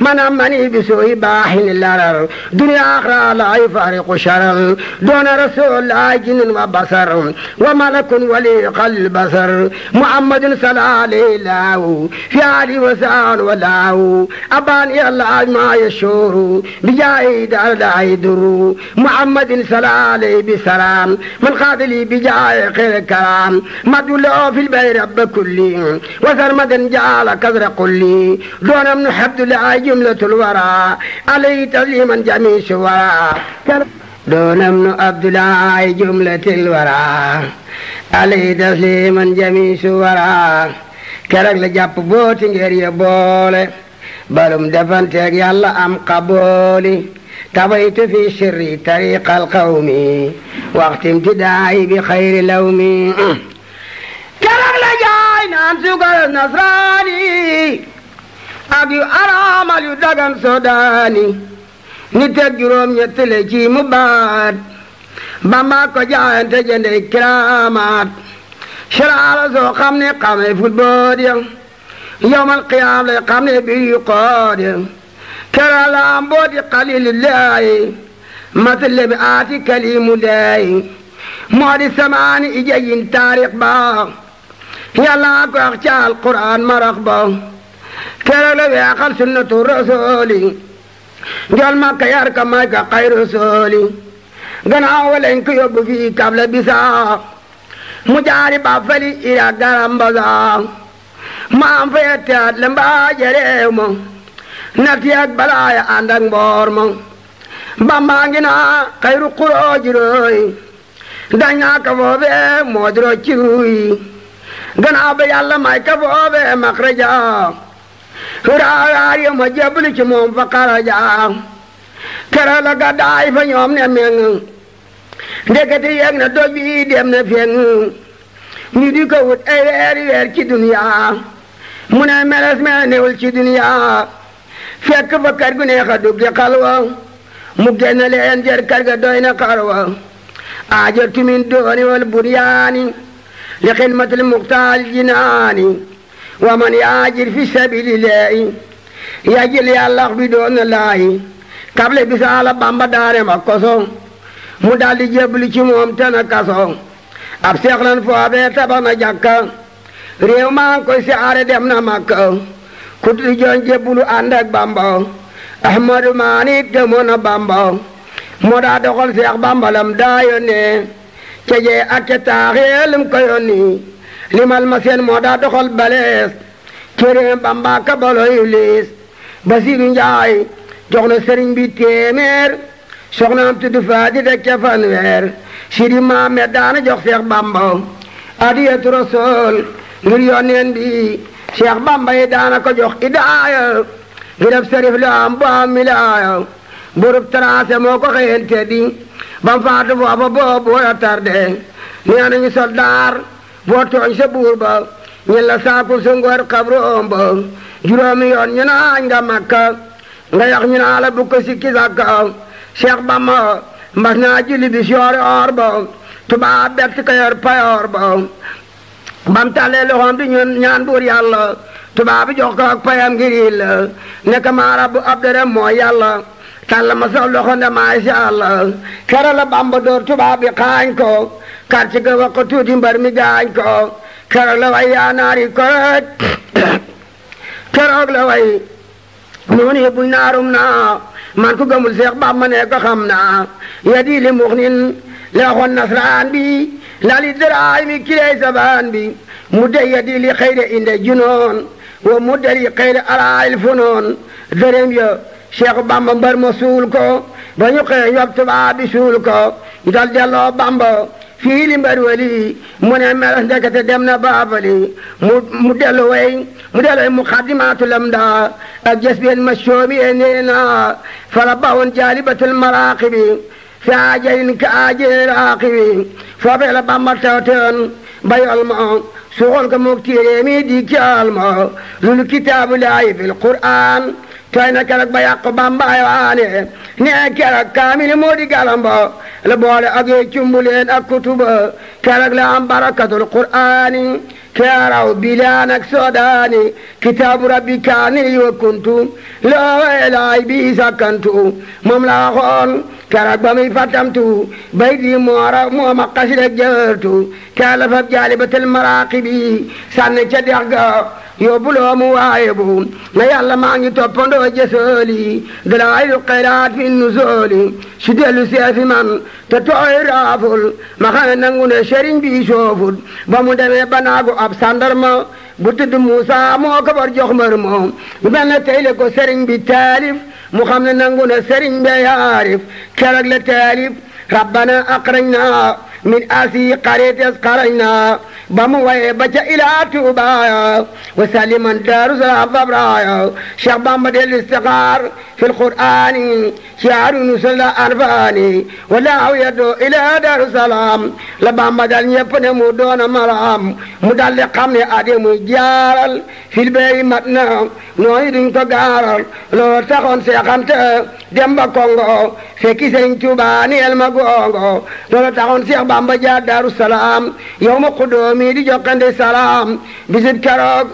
man amani bi suhi baahin larar dunya akhra la yafariqu sharar dona rasulullah jinn wa basar wa malakun wali qalb basar muhammadun sallallahu fi ali wa sal wa lahu abani allah ma yashuru bijai dar la aiduru muhammadin sallallahu bi salam man qadili bijai khair karam مدلو في البير رب كلي وسرمدا جعل كذر قلي دون من حبد الله جملة الورى عليه تسليما جميع سورا doonam nu abdullahi jumlatil wara alayhi tasliman jami su wara keroog la jàpp booti ngir ya boole balum defanteeg yàlla am qabooli tabaytu fi sirri tariqal qawmi waxti imtidaayi bi xayri lawmi keroog la jaay naan sugal nasraani ak yu araamal yu dagan sodaani ni teg juróom ñettale ci mu baat Bamba ko jaayante jënde kiraamaat siraala soo xam ne xame ful bood ya yawmal qiyaam lay xam ne bi yu qood ya keroog la am booti xalilillaahi matale bi aati kalimullaahi moo di samaani ijayin taarix ba yàlla ko wax ci alquraan marax ba keroog la weexal sunnatu rasuuli njol makka yar ka may ka xayru sooli gannaaw lañ ko yóbbu fii kabla bisaa mu jaari ba fali ira garambasa maam fa yetteat le mbaaje réew ma nati ak balaaya ànd ak mboor ma Bamba ngi naa xayru xurooji rooy dañ naa ka foofe moo di rocci ruuy gannaaw ba yàlla may ka foofe makraja huraawaar yo ma jeblu ci moom fa xaraja kera la gàddaay fa ñoom ne meng ndekete yeg na doj bi dem na feng ñu di ko wut ay weer ci duniya mu ne meles me newul ci duniya fekk fa kër gu neex a dugg xalwa mu génn leen jër kër ga doy na xarwa aaja tumin dooni wal buryaani li xidmatil muxtaal jinaani wa man yaajir fi sabilillahi yajil yàllax bi doon na laayi kable bisaala Bamba daare ma koso mu daldi jébbalu ci moom tana kaso ab seexlan foofee tabax na jàkka réew maa ngi koy siyaare dem na Makka ku di joon jébbalu ànd ak Bamba Ahmadu Maani demoon na Bamba moo daa doxal Seex Bamba lam daa yónnee ca jee ak ca taaxee lim ko yónni limal ma seen moo daa doxal balees cëree Bamba ka balo Iblis Basiru Njaay jox na sëriñ bi téeméer soxnaam tudd Faati de ca fanweer Sidi Maamet daana jox Seex Bamba adiyatu Rasuul ngir yónneen bi Seex Bamba yi daana ko jox idaaya ngirab sërif la am bu am milaaya burub tracé moo ko xëyante di bam faatu foofa boobu wala tarde nee nañu soldaar boo tooñ sa buur ba ñen la saakul sa ngor xabroom ba juróomi yoon ñu naañ nga Makka nga yax ñu naa la bu ko sikki sàkka Seex Bamba mbas naa julli bi soori or ba tubaab bett ko yor payoor ba bam tàllee loxoom di ñaan buur yàlla tubaab bi jox ko ak payam ngiril la nekk maa rabbu abdere mooy yàlla tàll ma sa loxo nde maasha Allah kera la Bamba door tubaab bi xaañ ko quartier ga wax ko tuuti mbar mi gaañ ko keroog la way yaa naari koroj keroog la way noonu buñ naarum naa man ku gëmul Seex Bamba ne ko xam naa yadi li muxnin la waxoon nasraan bi lali daraay mi kiley sabaan bi mu dey yadi li xëyre inde junoon wa mu dari xëyre alaayil funoon dërëm ya Seex Bamba mbar ma suul ko ba ñu xëy yob tubaab bi suul ko dal delloo Bamba fii li mbar wali mu ne meles ndekete dem na baabali mu dellu way mu xaddimaatu lam daa ak jës been ma soomi e nee na fala bawoon jaalibatul maraaqibi fi ajalin ka ajali raaqibi foofee la Bamba tawtewoon bayol ma suxol ko mook téere mi di caal ma lulu kitaabu laayi fil qur'aan tooy na keroog ba yàq Bamba ay waane nee keroog kaamil moo di galamba la boole ak yooy cumbuleen ak kutuba keroog la am barakatul qur'aani keeraw bilaan ak soodaani kitaabu rabbi kaani wa kuntu loo laay bi sakkantu moom la waxoon keroog ba muy fattamtu bay di mooma xasida jërtu keroog la fab jaalibatul maraaqibi sànni ca dex ga yóbbuloo mu waaye bu na yàlla maa ngi toppandoo jësooli dalaayilu xayraat fi nusooli su dellu seefi man te tooy raaful ma xam ne nangu ne sëriñ bi sooful ba mu demee ba naagu ab sandarma bu tudd Muusa moo ko bar jox mbër moom bu mel ne tey le ko sëriñ bi taalif mu xam ne nangu ne sëriñ be yaarif keroog la taalif ربنا أخرجنا من آسي قرية أسقرنا بموي بجا إلى توبا وسلما دار سلام فبرايا شيخ بامد الاستقرار في القرآن شعر نسل أنفاني ولا يدعو إلى دار السلام لبامد يبني مدون مرام مدلق قمني أدم جارل في البيت متنا نويدن تقارل لو تخون سيخنت دمبا كونغو فكي سين توباني المغونغو لو تخون سيخ بامد جار دار السلام يوم قدومي دي جوكند السلام بزد كروك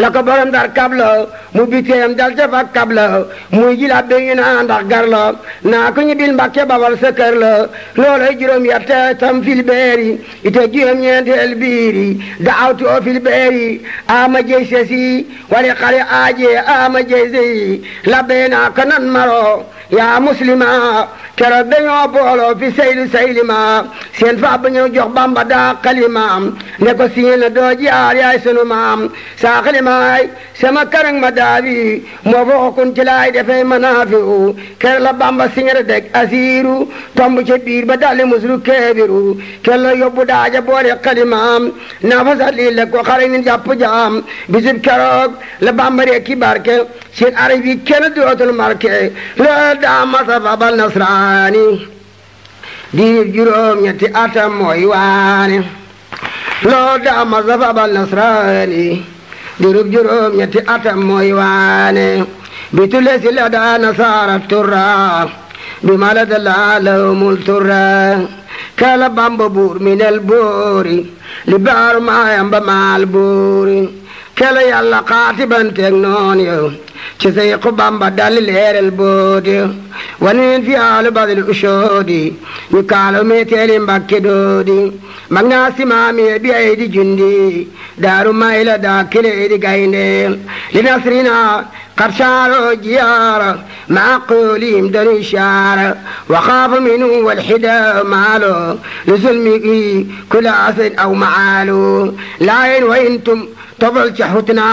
la ko borom dar kabla mu biteem dal jafa kabla muy jila beñu na ndax gar la naa ko ñu bil Mbàkke babal sa kër la loolay juróom yarte tam fil beeri ite juróom ñeenteel biiri daawtu o fil beeri ama jey sesi wali xale aaje ama jey sey labbeena ko nan maro yaa muslima keroog dañoo booloo fi sayli ma seen fa ba ñëw jox Bamba daa xalimaam ne ko siin la doo jaar yaay sunu maam saa xalimaay sama karang ma daabi moo foo kun ci laay defee manaafiu keroog la Bamba siñere deg asiiru tomb ca biir ba dalli muslu keebiru keroog la yóbbu daaja boole xalimaam naa fa sa lii la ko xare ni jàpp jaam bisib keroog la Bamba ree ki barke seen arab yi kenn dootul marke loolu daa masa fabal nasraani diir juróom ñetti atam mooy waane loolu daa masa fabal nasraani diir juróom ñetti atam mooy waane bitule si la daa nasaara turra bi malada laa lawmul turra kala Bamba buur minel boori li baaru maayam ba maal boori kala yàlla xaatibanteeg noon yow ci Seexu Bamba dalli leeral boodi waneen fi aalu badil ushoodi ñu kaalo meeteeli Mbàkke doodi mag naa simaami bi ay di jundi daaru mayla daa kile di gaynde li nasrina قد شاروا جيارا مع قولهم دون إشارة وخاف منه والحدا ماله لظلمه كل أسد أو معاله لاين وإنتم tofal ca xutna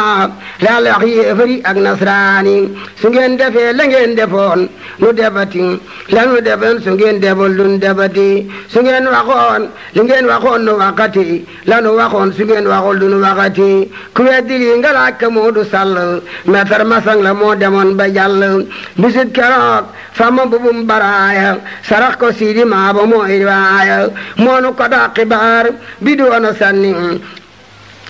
la la yéefari ak nasraani su ngeen defee la ngeen defoon nu defati la nu defoon su ngeen deful lu nu defati su ngeen waxoon li ngeen waxoon nu waxati la nu waxoon su ngeen waxul lu nu waxati ku weddi lii nga laaj ka Moodu Sall meetar masang la moo demoon ba jàll bisit keroog fama bubum baraaya sarax ko siidi maa ba mooy waaya moonu ko daa xibaar bi doona sanni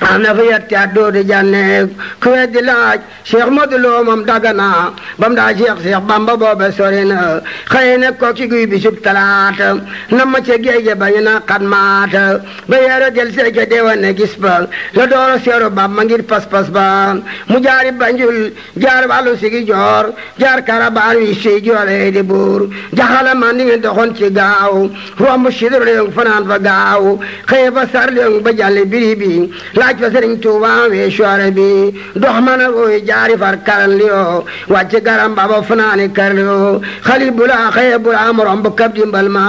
am na fa yetti at doodu janne ku weddi laaj Cheikh Modou Lo moom Dagana bam daa Cheikh Bamba booba sori na xëy na ko ci guy bisub talaata na ma ca géeje ba ñu na xat maata ba yeero del seeke deewan ne gis ba la dooro seeru Bamba ngir pas-pas ba mu jaari Banjul jaar wàllu sigi joor jaar karabaan wi si joore di buur jaxala man ni ngeen doxoon ci gaaw romb sidur leeng fanaan fa gaaw xëy fa sar leeng ba jàlle biri bi laaj fa Sëriñ Tuuba wee soore bi dox mana roy jaari far karan liyo wàcc garam baba fanaani kar liyo xali bula xëye bula mu romb kab dimbal ma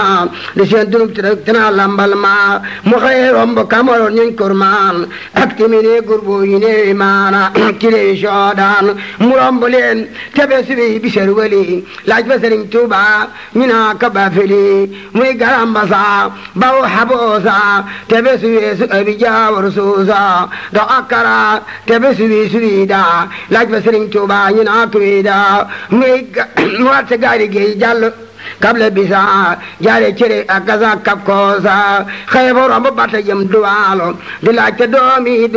di seen dunub tina lambal ma mu xëye romb kamaroon ñuñ kurmaan ak timine gurbu yi ne maana kile soodaan mu romb leen tebe subi bisar wali laaj fa Sëriñ Tuuba ñu naa ka bafili muy garam basa baw xaboosa tebe subi su abi jaawar suusa do akara tebe subi da laaj fa Sëriñ Tuuba ñu naa kuy da muy wàcc gaari gi jàll kable bisa jaare cere ak gaza kap koosa xëy ba romb bata jëm duwaalo di laaj te doomi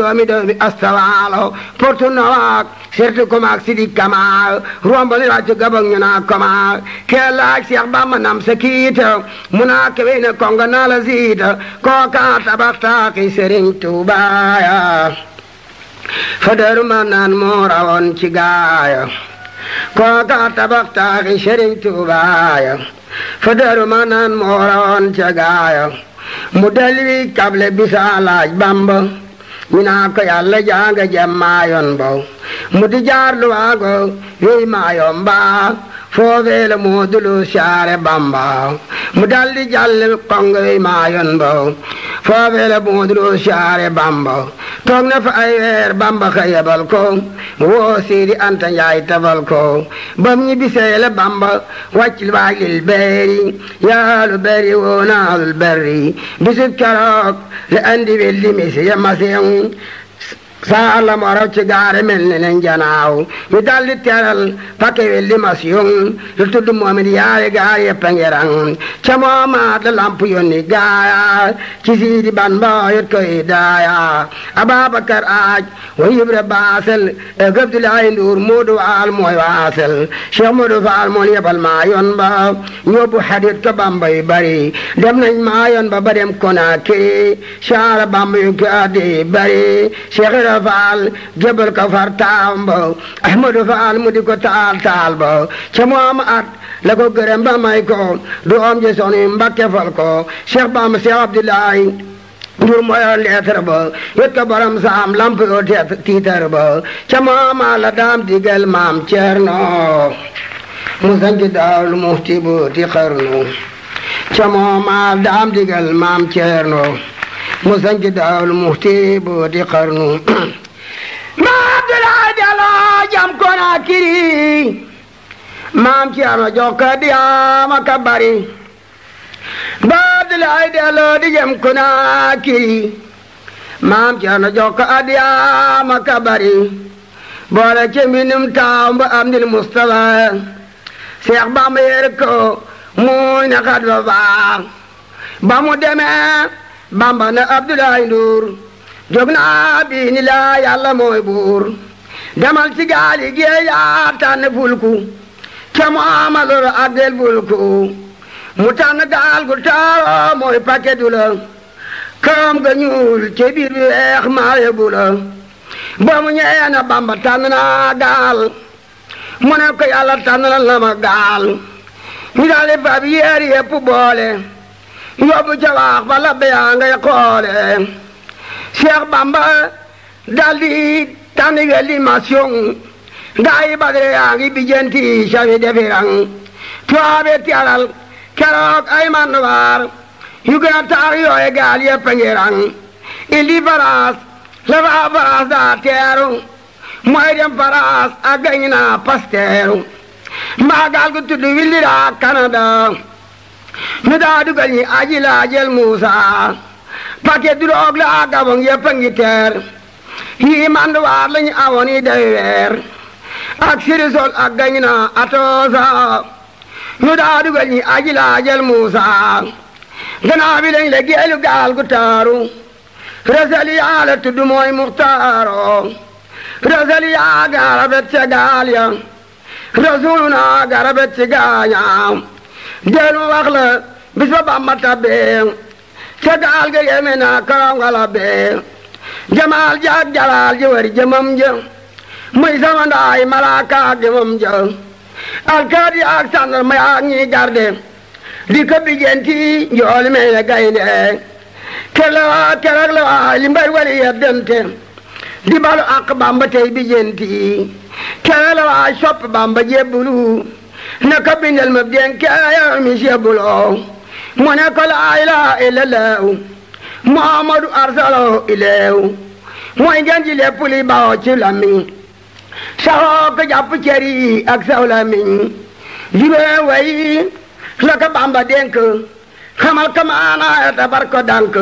astawaalo portu nawaak sertu komaak sidi kamaal romb ni laaj te gabang ñu naa komaal kee laaj Seex Bamba nam sa kiita mu naa kewe ne konga naa la siita kooka tabax taaki Sëriñ Tuuba ya fa Daaru Marnaan moo rawoon ci gaaya kooka tabax taaxi Sëriñ Tuuba ya fa Daaru Marnaan moo rawoon ca gaaya mu dalli kable bisa laaj Bamba ñu naa ko yàlla janga jam maayoon bo mu di jaar lu waago wey maayoon ba foofee la moo dulu siyaare Bamba mu daldi jàll kongoy maayoon ba foofee la moo dulu siyaare Bamba toog na fa ay weer Bamba ka yebal ko woo Sidi Anta Njaay tafal ko bam ñi bisee la Bamba wàcc waajil beeri yaalu beeri woo naalul berri bisub keroog la andi welli misi ya masiŋ saa la moro ci gaare mel ne nen janaaw ñu daldi teral pakke welli masiŋ lu tudd moomit yaari gaar yëpp a ngerang ca moomaat la lamp yonni gaaya ci Siidi ban ba yot koy daaya Ababakar aaj wa Ibra baasel e Abdulaay Nduur Moodu Waal mooy waasel Cheikh Moodu Faal moo yebal maa yoon ba ñóbbu xadit ko Bamba yu bari dem nañ maa yoon ba dem Konaakiri saara Bamba yu ko addi bari Cheikh Faal jébal ko far taam ba Ahmadu Faal mu di ko taal ba ca moom at la ko gërëm ba may ko doom ji Soxna Mbakke fal ko Cheikh Bamba Cheikh Abdoulaye Nduur mooy leetar ba yot ko borom saam lamp yoo tiitar ba ca moom la daam digal maam Ceerno mu sanci Daaru Muxti bu ti xarnu ca moom daam digal maam Ceerno mu sanci Daaru Muxti bu ti xarnu maa Abdoulaye delloo jam Konaakiri maam Ceerno jox ko diyaama ka bari ba Abdoulaye delloo di jam Konaakiri maam Ceerno jox ko diyaama ka bari boole ci mbindum taaw ba am dil Mustafa Seex Bamba yer ko muy na xat ba baax ba mu demee Bamba na Abdoulaye Nduur jóg naa bi ni la Yàlla mooy buur demal ci gaali géej yaa tànn fulku ca mu amalul ak del fulku mu tànn gaal gu taaro mooy paketu la këram ga ñuul ci biir bi weex maaye bu la ba mu ñëwee na Bamba tànn naa gaal mu ne ko Yàlla tànnal na ma gaal ñu daal di fab yéer yépp boole yóbbu ca waax ba labbe yaa ngay xoole Cheikh Bamba daldi tànn welli masiyoŋ gaa yi Badre yaa ngi bijanti safi defirang tuwaabe teral keroog ay manduwaar yu gën a taar yooye gaal yépp a ngi rang indi faraas la faa faraas daa teeru mooy dem faraas a gañ na pasteeru mbaa gaal gu tudd Wildira Canada ñu daa dugal ñi aji laajel Muusa paquet droog la Gabon yépp a ngi teer yii manduwaar lañu awoon yi day weer ak sirisol ak gañ na atoosa ñu daa dugal ñi aji laajel Muusa gannaaw bi lañ le geelu gaal gu taaru reseli yaa la tudd mooy Muxtaaro reseli yaa garabet ca gaal ya rasuluna garabet ci gaaña dellu wax la bis ba Bamba tabbee ca gaal ga yeme na karonga la bee jamaal jaag jalaal ji wari jëmam ja muy sama ndaay malaaka ak jëmam ja alkaadi ak sàndal ma yaag ñi garde di ko bijenti njooli me le gaynde keroog la waa li mbay wali yeddente di balu ak Bamba tey bijenti keroog la waa sopp Bamba jebbulu na ko bindal ma denkaaya mi jebbuloo mu ne ko laa ilaaha illallaah Muhammadu arsalahu ileew mooy ngeen ji lépp li bawoo ci lamiñ saxoo ko jàpp ceri ak saw lamiñ jibee way la ko Bamba dénk xamal ko maana tabar ko dànk